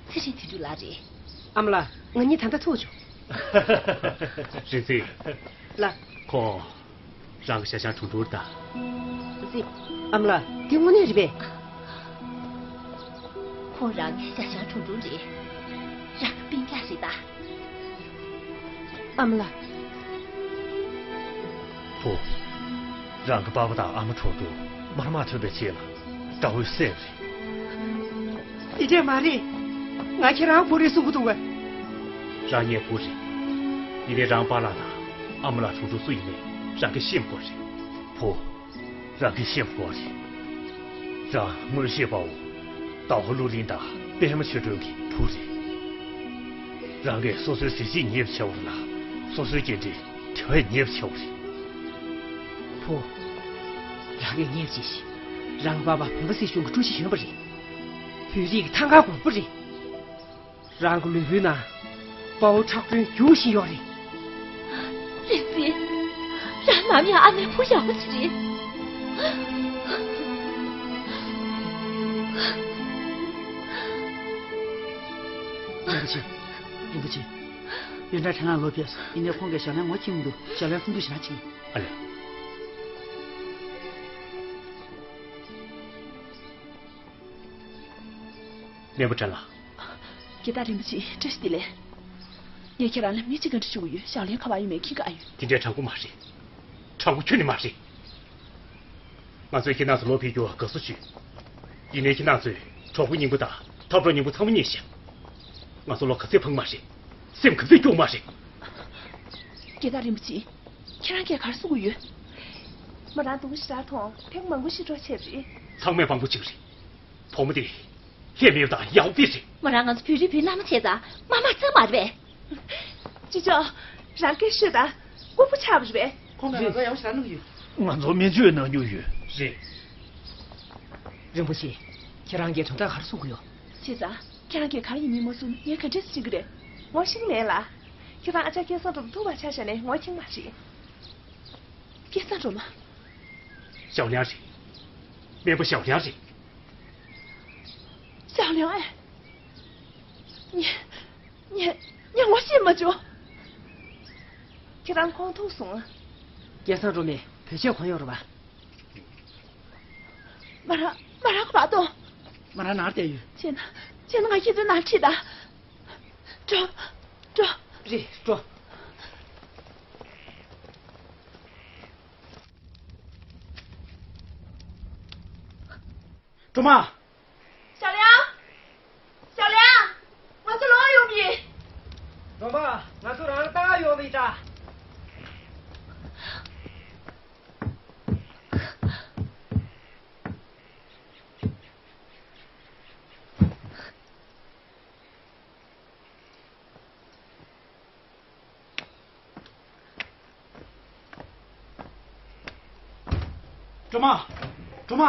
ཚེ་རིང་དོན་གྲུབ་ལགས་རེད། ཨ་མ་ལགས། ང་གཉིས་ད་ལྟ་ཐུག་བྱུང་། རིག་འཛིན། ལགས། ཁོང་རང་གི་ཤ་ཞང་དྲུང་དྲུང་དང་། རིག་འཛིན། ཨ་མ་ལགས། འདི་དངོས་གནས་རེད་པས། ཁོང་རང་གི་ཤ་ཞང་དྲུང་དྲུང་རེད། རང་གི་སྤུན་ཀྱག་རེད་ད། ཨ་མ་ལགས། བུ། རང་གི་པ་ཕ་དང་ཨ་མ་གྲོངས་དུས་དམར་དམག་ཐོན་པའི་རྗེས་ལ་དགྲ་བོས་བསད་པ་རེད། དེ་འདྲས་མ་རེད། ང་ཁྱེད་རང་བུ་རེད་གསུང་གི་འདུག་གས། རང་ངའི་བུ་རེད། ཡིན་ནའི་རང་པཱ་ལགས་དང་ཨ་མ་ལགས་དྲུང་དྲུང་སུ་ཡིན་མིན་རང་གིས་ཤེས་དགོས་རེད། བུ། རང་གིས་ཤེས་དགོས་རེད། རང་མངོན་ཤེས་དཔའ་བོ། ཟླ་བ་ཀླུ་གླིང་དང་པད་མ་ཆོས་སྒྲོན་གྱི་བུ་རེད། རང་གིས་སོ་སོའི་གཟི་བརྗིད་ཉེས་པ་བྱས་པ་ལ་སོ་སོའི་རྒྱལ་ཁྲིམས་དེ་བས་ཉེས་པ་བྱས་པ་རེད། བུ། རང་གིས་ཉེས་པ་བྱས་ཤིང་། རང་གི་པ་ཕ་བོད་པ་སྲིད་གཞུང་གི་ཀྲུའུ་ཞི་གཞོན་པ་རེད། བོད་རིགས་ཀྱི་ཐང་ག་གོང་བུ་རེད། རང་གི་ལུས་པོའི་ནང་དཔའ་བོ་མཁྲེགས་པོའི་རྒྱུ་ཞིག་ཡོད་རེད། རིག་འཛིན། རང་ནམ་ཡང་ཨ་མའི་བུ་ཡག་པོ་ཞིག་རེད། རིན་པོ་ཆེ། རིན་པོ་ཆེ། ཡོན་བདག་ཁྲེན་ལགས་ལོག་ཕེབས་སོང་། ཡིན་ནའི་ཁོང་གིས་ཞལ་ལན་ངོ་ཕྱེ་མི་འདུག་ཞལ་ལན་ཁོང་དུ་ཞེ་དྲག་ཕྱིན། ཨ་ལས། སྨན་པ་ཁྲེན་ལགས། རྒྱལ་བདག་རིན་པོ་ཆེ། བཀྲ་ཤིས་བདེ་ལེགས། ངས་ཁྱེད་རང་ལ་མི་གཅིག་བཀའ་འདྲི་ཞུ་གི་ཡོད། ཞལ་ལན་ག་པར་ཡོད་མེད་མཁྱེན་གྱི་ཨ་ཡོད། དེ་འདྲའི་དྲང་པོ་མ་རེད། དྲང་པོ་ཁྱོན་ནས་མ་རེད། ང་ཚོས་ཁྱེད་རང་ཚོ་ལོ་ཕེབས་རྒྱུར་དགའ་བསུ་ཞུ། ཡིན་ནའི་ཁྱེད་རང་ཚོས་གྲོགས་པོ་རྙིང་པ་དང་འཐབ་གྲོགས་རྙིང་པ་ཚང་མ་རྙེད་ཤག་ང་ཚོ་ལོ་ག་ཚོད་ཕངས་མ་རེད། སེམས་ག་ཚོད་སྐྱོ་མ་རེད། རྒྱལ་བདག་རིན་པོ་ཆེ། ཁྱེད་རང་གིས་ག་རེ་གསུང་གི་ཡོད། མོ་རང་སྡུག་པོ་ཞེ་དྲག་མཐོང་། ཕྲན་མང་པོ་ཞིག་འགྲོ་ཆེད་རེད། ཚང་མས་མང་པོ་ཅིག་རེད། བུ་མོ་དེ་ལྷད་མེད་པ་དང་ཡག་པོ་དེ་རེད། མོ་རང་ང་ཚོ་བོད་རིགས་བུའི་མནའ་མ་བྱས་ཙང་མ་མ་ཚང་མ་རེད་པས། ཅི་ཅོ། རང་སྐད་ཤོད་ད། ལྐུགས་པ་ཆགས་པ་རེད་པས། ཁོང་གིས་ང་ཚོ་ཡག་པོ་ཞེ་དྲག་གནང་གི་ཡོད། ང་ཚོ་སྨན་བཅོས་གནང་རྒྱུ་ཡོད། རེད། རིན་པོ་ཆེ། ཁྱེད་རང་གིས་དོན་དག་ག་རེ་གསུང་གི་ཡོད། བྱས་ཙང་ཁྱེད་རང་གིས་ག་རེ་ཡིན་མིན་མ་གསུངས་ན་ངས་ག་འདྲས་སེ་ཤེས་ཀྱི་རེད། ངོ་ཤེས་ཀྱི་མེད་ལ། ཁྱེད་རང་ཨ་ཅག་སྐལ་བཟང་སྒྲོལ་མ་ཐུག་པར་ཆ་བཞག་ནས་ངོ་མཁྱེན་མ་རེད། སྐལ་བཟང་སྒྲོལ་མ། ཞའོ་ལིའང་རེད། སྨན་པ་ཞའོ་ལིའང་རེད། ཞའོ་ལིའང་ཨེ། ངས། ངས། ངས་ངོ་ཤེས་མ་བྱུང་། ཁྱེད་རང་ཁོང་ཐུག་སོང་ཨ། སྐལ་བཟང་སྒྲོལ་མས་བོད་ཆས་གོན་ཡོད་རེད་པ། མོ་རང་། མོ་རང་ཁོ་པ་ཏོ། མོ་རང་ནང་བསྡད་ཡོད། བྱས་ན། བྱས་ན་ང་ཁྱེད་ཚོའི་ནང་ཁྲིད་ད། འགྲོ། འགྲོ། རེད། འགྲོ། སྒྲོལ་མ། ཞའོ་ལིའང་། ཞའོ་ལིའང་། ང་ཚོ་ལོག་ཡོང་གི། སྒྲོལ་མ། ང་ཚོ་རང་ལ་ལྟ་ག་ཡོང་བ་ཡིན་ད། སྒྲོལ་མ། སྒྲོལ་མ།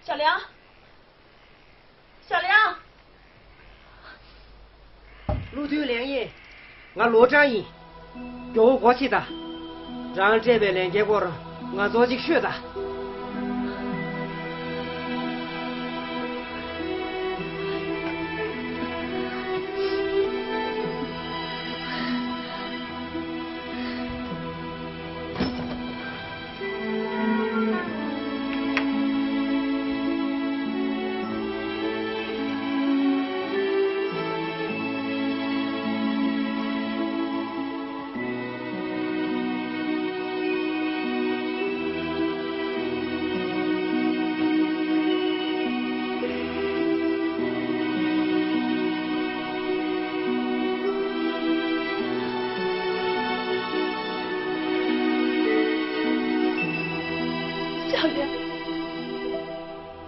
ཞའོ་ལིའང་། ཞའོ་ལིའང་། བློ་མཐུན་ལིའང་ཡེ། ང་ལོ་ཀྲང་ཡིན། མགྱོགས་པོ་སྒོ་ཕྱེ་ད། རང་སྤྲད་པའི་ལས་འགན་སྐོར་ང་ཚོར་ཅིག་ཤོད་ད། ཨ་ཅག་ལགས།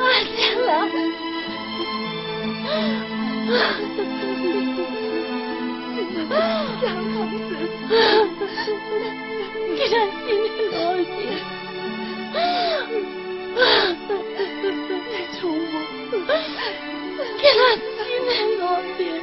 ཨ་ཅག་ལགས། ཁྱེད་རང་ཤི་ནས་ལོག་ཅིག་ཆུང་མོ། ཁྱེད་རང་ཤི་ནས་ལོག་ཅིག་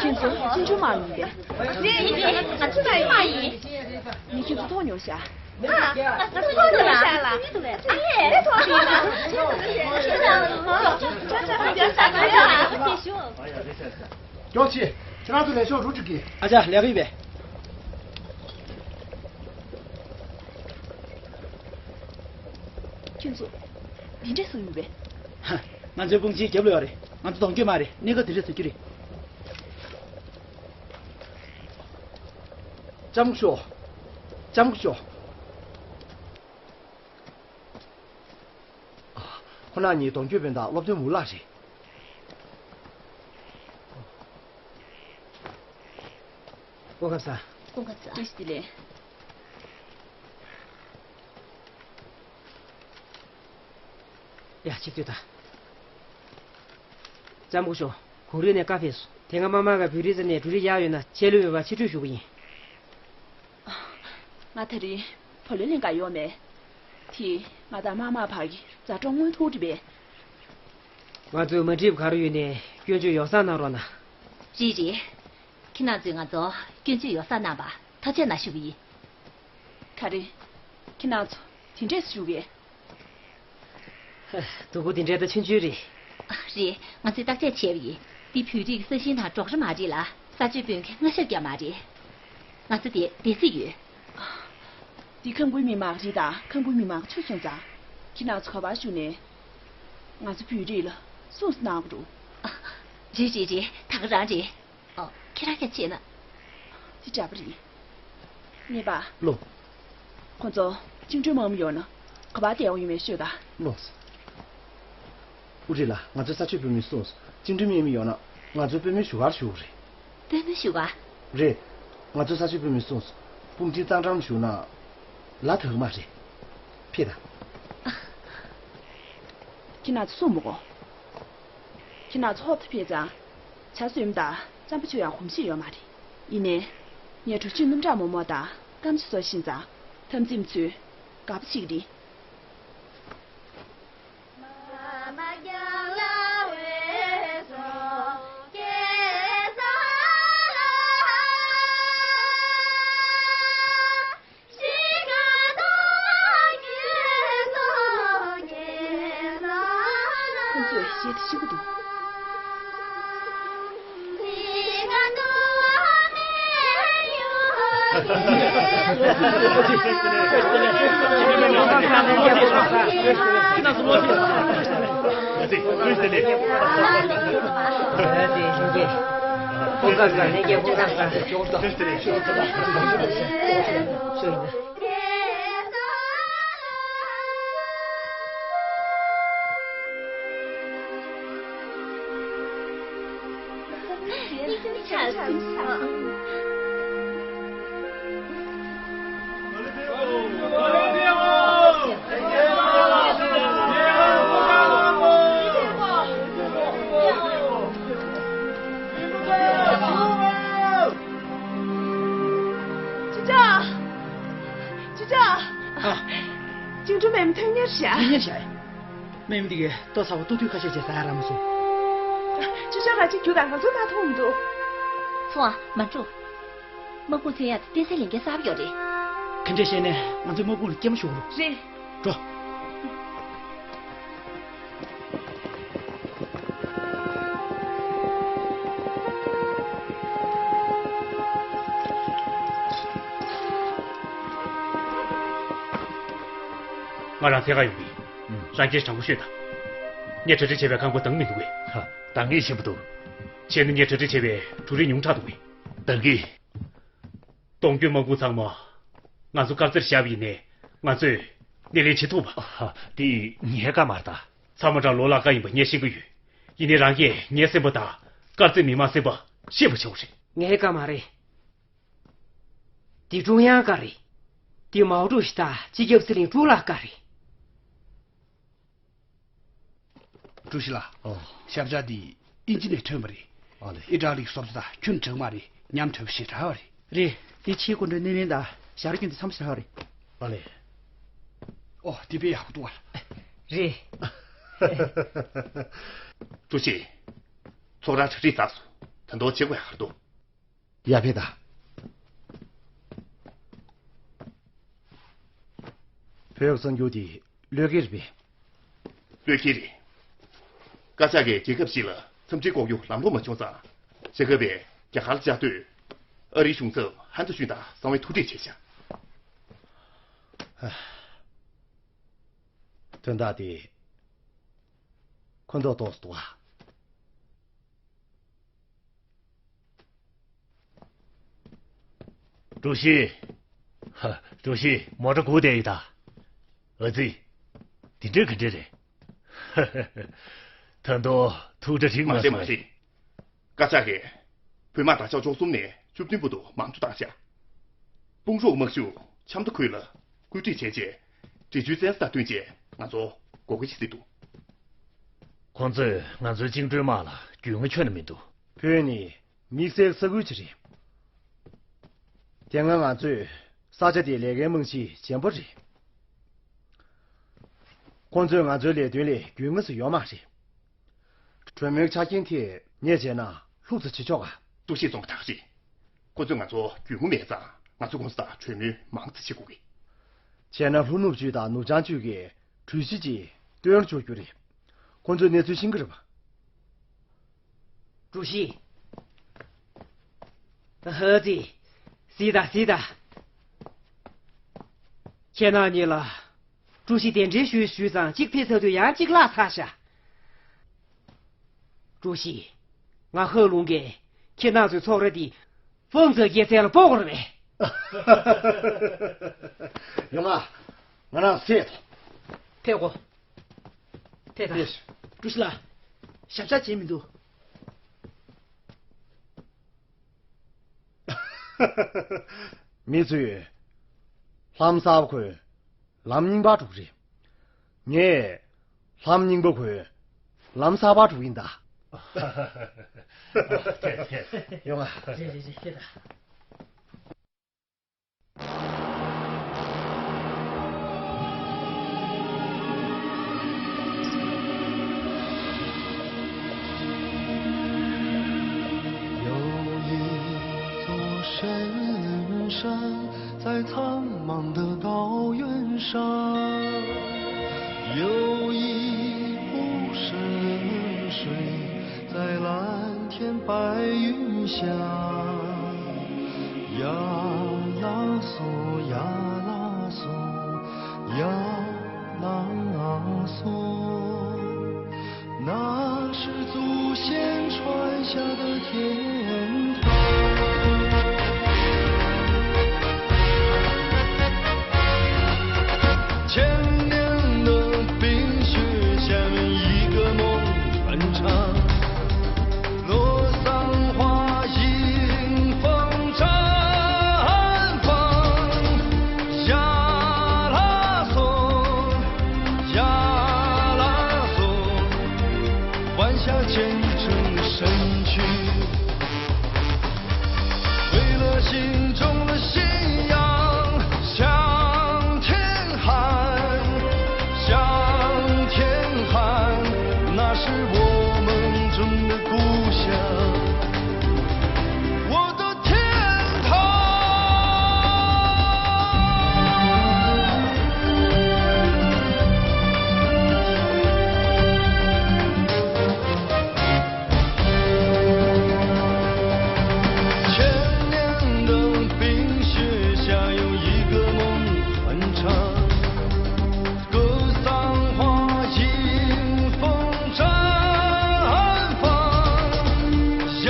ཁྱེད་ཚོ་བཙུན་ཆུང་མ་ཡིན་པས། ངས་ཁྱེད་ཚོ་མཐོང་མྱོང་ཤག་མགྱོགས་བྱེད། ཁྱེད་རང་ཚོ་ལས་ཤོག་རུ་ཁྲིད་ཀྱིས། ཨ་ཅག་ལས་ཀ་ཡིན་པས། ཁྱེད་ཚོ། འདི་འདྲས་སུ་ཡོད་པས། ཧ། ང་ཚོའི་དཔུང་ཆེན་རྒྱབ་ལ་ཡོད་རེད། ང་ཚོ་གདོང་བསྐྱོད་མ་རེད། གནས་སྐབས་འདི་འདྲས་སུ་གྱུར་རེད། ལྕམ་སྐུ་ཞབས། ལྕམ་སྐུ་ཞབས། ཁོ་རང་གཉིས་གདོང་བསྐྱོད་དཔོན་དང་སློབ་སྟོན་མུ་ལགས་རེད། སྐུ་ཁམས་བཟང་། སྐུ་ཁམས་བཟང་། བཀྲ་ཤིས་བདེ་ལེགས། ཡ། ཕྱི་ཚོད་ད། ལྕམ་སྐུ་ཞབས། གུང་རུས་ནས་བཀའ་ཕེབས་སོང་། དེ་སྔ་མ་མ་ག་བོད་རིགས་ཚོ་ནས་འབྲུ་རིགས་གཡར་ཡོད་ན་ཆད་ལུས་མེད་པར་ཕྱིར་སྤྲོད་ཞུ་གི་ཡིན། ང་ད་རིང་བུ་ལོན་གླིང་ག་ཡོང་མེད། དེ་ང་དང་དམར་དམག་བར་གྱི་མཛའ་གྲོགས་དངོས་མཐོང་རེད་པས། ང་ཚོས་མ་འགྲིག་ག་རེ་ཡོད་ནའི་སྐྱོན་བརྗོད་ཡོ་བསྲང་གནང་རོགས་གནང་། རེད་རེད། ཁྱེད་རང་ཚོས་ང་ཚོ་སྐྱོན་བརྗོད་ཡོ་བསྲང་གནང་བར་ཐུགས་རྗེ་གནང་ཞུ་གི་ཡིན། ག་རེ། ཁྱེད་རང་ཚོ་དེ་འདྲས་ཞུ་གི། སྡུག་པོ་དེ་འདྲའི་ད་ཆུང་ཆུང་རེད། རེད། ང་ཚོས་བརྟག་དཔྱད་བྱས་པ་ཡིན། འདི་བོད་རིགས་ས་ཞིང་དང་འབྲོག་ར་མ་རེད་ལ། ས་སྤྱོད་དཔོན་གྱི་མངའ་ཞབས་ཀྱང་མ་རེད། ང་ཚོ་དེ་བསྡད་སྲིད་ཡོད། འདི་ཁམས་ཁུལ་མི་མང་རེད་ད། ཁམས་ཁུལ་མི་མང་ཚུད་སོང་ཙང་། ཁྱེད་རང་ཚོ་ག་པར་བཞུགས་ནས་ང་ཚོ་བོད་རིགས་ལ་སྲུང་བརྩི་གནང་དགོས་འདུག་རེད་རེད་རེད། ད་ག་རང་རེད། ཨ། ཁྱེད་རང་སྐད་ཆ་བཤད་ན། འདི་འདྲ་པོ་རེད། གཉེར་པ། ལོ། ཁོ་ཚོ་བཅིངས་འགྲོལ་དམག་མི་ཡོང་ན་ག་པར་བསྡད་ཡོང་ཡོད་མེད་ཤོད་ད། ལོ། ཨུ་རེད་ལ། ང་ཚོའི་ས་སྤྱོད་དཔོན་མོས་གསུངས་སོང་། བཅིངས་འགྲོལ་དམག་མི་ཡོང་ན་ང་ཚོའི་དཔོན་མོའི་བཞུགས་སྒར་བཞུགས་རེད། དཔོན་མོའི་བཞུགས་སྒར། རེད། ང་ཚོའི་ས་སྤྱོད་དཔོན་མོས་གསུངས་སོང་། དཔུང་སྒྲིག་གཙང་སྦྲ་བཞུགས་ན་ལ་དག་མ་རེད། ཕེབས་ད། ཁྱེད་རང་ཚོ་གསུངས་མི་དགོས། ཁྱེད་རང་ཚོ་ཧོབ་ཏེ་ཕེབས་ཙང་། ཇ་བཟོས་མི་དང་རྩམ་པ་མཆོད་ཡང་གོམས་གཤིས་ཡོད་མ་རེད། ཡིན་ནའི། ངས་གྲོ་ཆུ་སྣུམ་ཁྲག་མོག་མོག་དང་སྐམ་ཆུ་བཟོ་ཤེས་ཙང་། འཐབ་འཛིང་ཚོས་དགའ་པོ་བྱེད་ཀྱི་རེད། ཁོང་ཚོས་གཞས་དེ་ཤེས་ཀྱི་འདུག་ཅི་ཅག་ཅི་ཅག་ཨ། བཅིངས་འགྲོལ་དམག་མི་ཐོན་མཁན་རེད་ཤག་ཐོན་མཁན་རེད་ཤག་དམག་མི་འདི་གས་ལྟོ་ཚ་པོ་ལྟོ་དུས་ཁ་ཤས་བྱས་ཟ་ཡ་རག་མ་སོང་། ཅི་ཅག་ར་གཅིག་རྒྱུགས་དང་། ང་ཚོ་ད་མཐོང་མི་འདུག་སོང་ཨ། མ་འགྲོ། དམག་དཔུང་ཐོན་ཡ་དེ་བསྟན་སའི་ལས་འགན་གསར་པ་ཡོད་རེད། ག་འདྲས་བཤད་ནས་ང་ཚོའི་དམག་དཔུང་ལ་སྐྱེལ་མ་ཞུ་དགོས་རུང་། རེད། འགྲོ། ང་རང་འཚོལ་ག་ཡོང་གི་ཡིན། རང་སྐད་དྲང་པོ་ཤོད་དང་། ངས་གྲ་སྒྲིག་བྱས་པའི་ཁང་པ་འདང་མི་འདུག་གས། ཧ། འདང་ངེས་ཆེན་པོ་འདུག་བྱས་ན་ངས་གྲ་སྒྲིག་བྱས་པའི་འབྲུ་རིགས་ཉུང་དྲགས་འདུག་གས། འདང་གི། གཏོང་སྐྱོན་དམག་དཔུང་ཚང་མ་ང་ཚོ་དཀར་རྩེར་བཞག་པ་ཡིན་ནའི་ང་ཚོས་སྣེ་ལེན་བྱེད་ཐུབ་པ། ཨ། དེ་ངའི་བཀའ་མ་རེད་ད། ཚང་མ་རང་ལོ་ལག་བཀའ་ཡིན་པ་ངས་ཤེས་ཀྱི་ཡོད། ཡིན་ནའི་རང་གིས་ངའི་སེམས་པ་དང་དཀར་རྩེ་མི་མང་སེམས་པ་ཤེས་པ་བྱེད་དགོས་རེད། ངའི་བཀའ་མ་རེད། དེ་ཀྲུང་དབྱང་བཀའ་རེད། དེ་མའོ་ཀྲུའུ་ཞི་དང་སྤྱི་ཁྱབ་ཚེ་རིང་ཀྲུའུ་ལགས་བཀའ་རེད། ཀྲུའུ་ཞི་ལགས། ཨོ། ཞབས་བཀྱག་འདི་དབྱིན་ཇི་ནས་ཐོན་པ་རེད། ཨ་ལེ། ཨི་ཊ་ལིའི་བཟོ་ལྟ་དང་ཁྱོན་འགྲིག་མ་རེད། ཉམས་དོད་པོ་ཞེ་དྲག་རེད། རེད། འདི་ཕྱིའི་སྐུ་མགྲོན་སྣེ་ལེན་དང་ཞར་རྒྱུན་དེ་ཚང་མ་ཞེ་དྲག་རེད། ཨ་ལེ། ཨོ། འདི་དཔེ་ཡག་པོ་འདུག་ཨ། རེད། ཀྲུའུ་ཞི། ཚོགས་ར་གྲ་སྒྲིག་ཚར་སོང་། ད་དུང་བྱེད་དགོས་ཡག་ག་རེ་འདུག་ཡར་ཕེབས་དང་། བོད་གསར་འགྱུར་དེ་བློས་འགེལ་རེད་པས། བློས་འགེལ་རེད། བཀའ་ཤག་གིས་རྒྱལ་ཁབ་ཞིག་ལ་འཚམས་འདྲི་ལྐོག་གཡོ་ལམ་ལྷོང་མ་བྱུང་ཙང་། རྒྱལ་ཁབ་པས་རྒྱ་གར་ལ་བཅའ་སྡོད། ཨ་རིའི་གཞུང་ཚབ་ཧན་ཏུ་ཤུན་དང་གསང་བའི་ཐུག་འཕྲད་བྱས་ཤག་དོན་དག་དེ་ཁོ་ཚོ་རྟོགས་སོང་ཨ། ཀྲུའུ་ཞི། ཧ། ཀྲུའུ་ཞི། མོ་ཊ་སྒུག་བསྡད་ཡོད་ད། ཨ་ཙི། འདི་འདྲ་ག་འདྲ་རེད། ཧ་ཧ་ཧ། ད་དུང་ཐུགས་ཁྲལ་རིགས་མ་མ་རེད་སོང་། མ་རེད། བཀའ་ཤག་གིས་བོད་དམག་དང་ཤར་ཕྱོགས་གསུམ་ནས་བཅུ་བདུན་པོ་དུ་མང་གཙོ་བཏང་ཤག་དཔུང་རོགས་དམག་ཤུགས་ཆབ་མདོ་ཁུལ་ལ་བཀོད་སྒྲིག་བྱས་རྗེས། འབྲི་ཆུའི་བཙན་ས་དང་བསྟུན་རྗེས་ང་ཚོ་འགོག་རྒོལ་བྱེད་སྲིད་འདུག་ཁོང་ཚོས་ང་ཚོའི་བཅིངས་འགྲོལ་དམག་ལ་རྒྱུས་མངའ་ཁྱོན་ནས་མི་འདུག་བོད་ནི་དམིགས་བསལ་ས་ཁུལ་ཅིག་རེད། དེ་སྔ་ང་ཚོས་ ས་ཆ་དེའི་ལས་ཀའི་རྨང་གཞི་ཞན་པོ་རེད། ཁོང་ཚོས་ང་ཚོའི་ལས་དོན་ལས་རྒྱུས་མངའ་སུ་ཡོད་མ་རེད། གྲོས་མོལ་ཆ་རྐྱེན་དེ་ངས་བྱས་ན་ལྷུག་ཙམ་བྱེད་ཆོག་ག། ཀྲུའུ་ཞི་རྫོང་གི་ཐག་རེད། ཁོ་ཚོས་ང་ཚོ་རྒྱུས་མངའ་མེད་ཙང་ང་ཚོ་ཁོང་ཚོ་དང་གྲོས་མོལ་མང་ཙམ་བྱེད་དགོས་གི། བྱས་ན་ལྷོ་ནུབ་ཅུས་དང་ནུབ་བྱང་ཅུས་ཀྱི་གྲོས་གཞི་ཅིག་བཏོན་ཆོག་རྒྱུ་རེད། ཁོང་ཚོས་གནས་ཚུལ་ཤེས་ཀྱི་རེད་པ། ཀྲུའུ་ཞི། ཧ་ཙི། གཟིགས་དང་གཟིགས་དང་། ཁྱེད་རྣམ་གཉིས་ལ་ཀྲུའུ་ཞི་གདན་འདྲེན་ཞུས་ཞུས་ཙང་གཅིག་ཕེབས་ཚར་དུས་ཡང་གཅིག་བརླག་ཚར་ཤག། ཀྲུའུ་ཞི། ང་ཧོ་ལུང་གིས་ཁྱེད་རྣམ་ཚོའི་ཚོགས་ར་འདི་ཧྥུང་ཙེ་རྒྱལ་མཚན་ལ་སྤོ་དགོས་རེད་པས། ཡོང་ང་། ང་རང་སེ། ཐེ་གོ། ཐེ་ད། ཀྲུའུ་ཞི་ལགས། ཞབས་ཞུ་བྱེད་མི་འདུག། མི་ཚོས་ལམ་གསར་པ་གོས་ལམ་རྙིང་པར་འགྲོ་གི་རེད། ངས་ལམ་རྙིང་པ་གོས་ལམ་གསར་པར་འགྲོ་གི་ཡིན་ད། ཐེ་ཐེ། ཡོང་ང་། རེད་རེད་རེད། ཐེ་ད། 有一座深山，在苍茫的高原上，有一湖深水，在蓝天白云下。呀啦嗦，呀啦嗦，呀啦嗦。 那是祖先传下的天堂。千年的冰雪下面，一个梦传唱。 洛桑花迎风绽放，呀啦嗦，呀啦嗦，弯下虔诚的身躯，为了心中的信仰向天喊，向天喊，那是我们中的故乡。 我的天堂。千年的冰雪下，有一个梦传唱。 格桑花迎风绽放，呀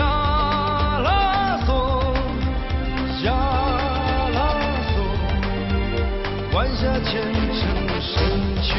啦嗦，呀啦嗦，弯下虔诚的身躯，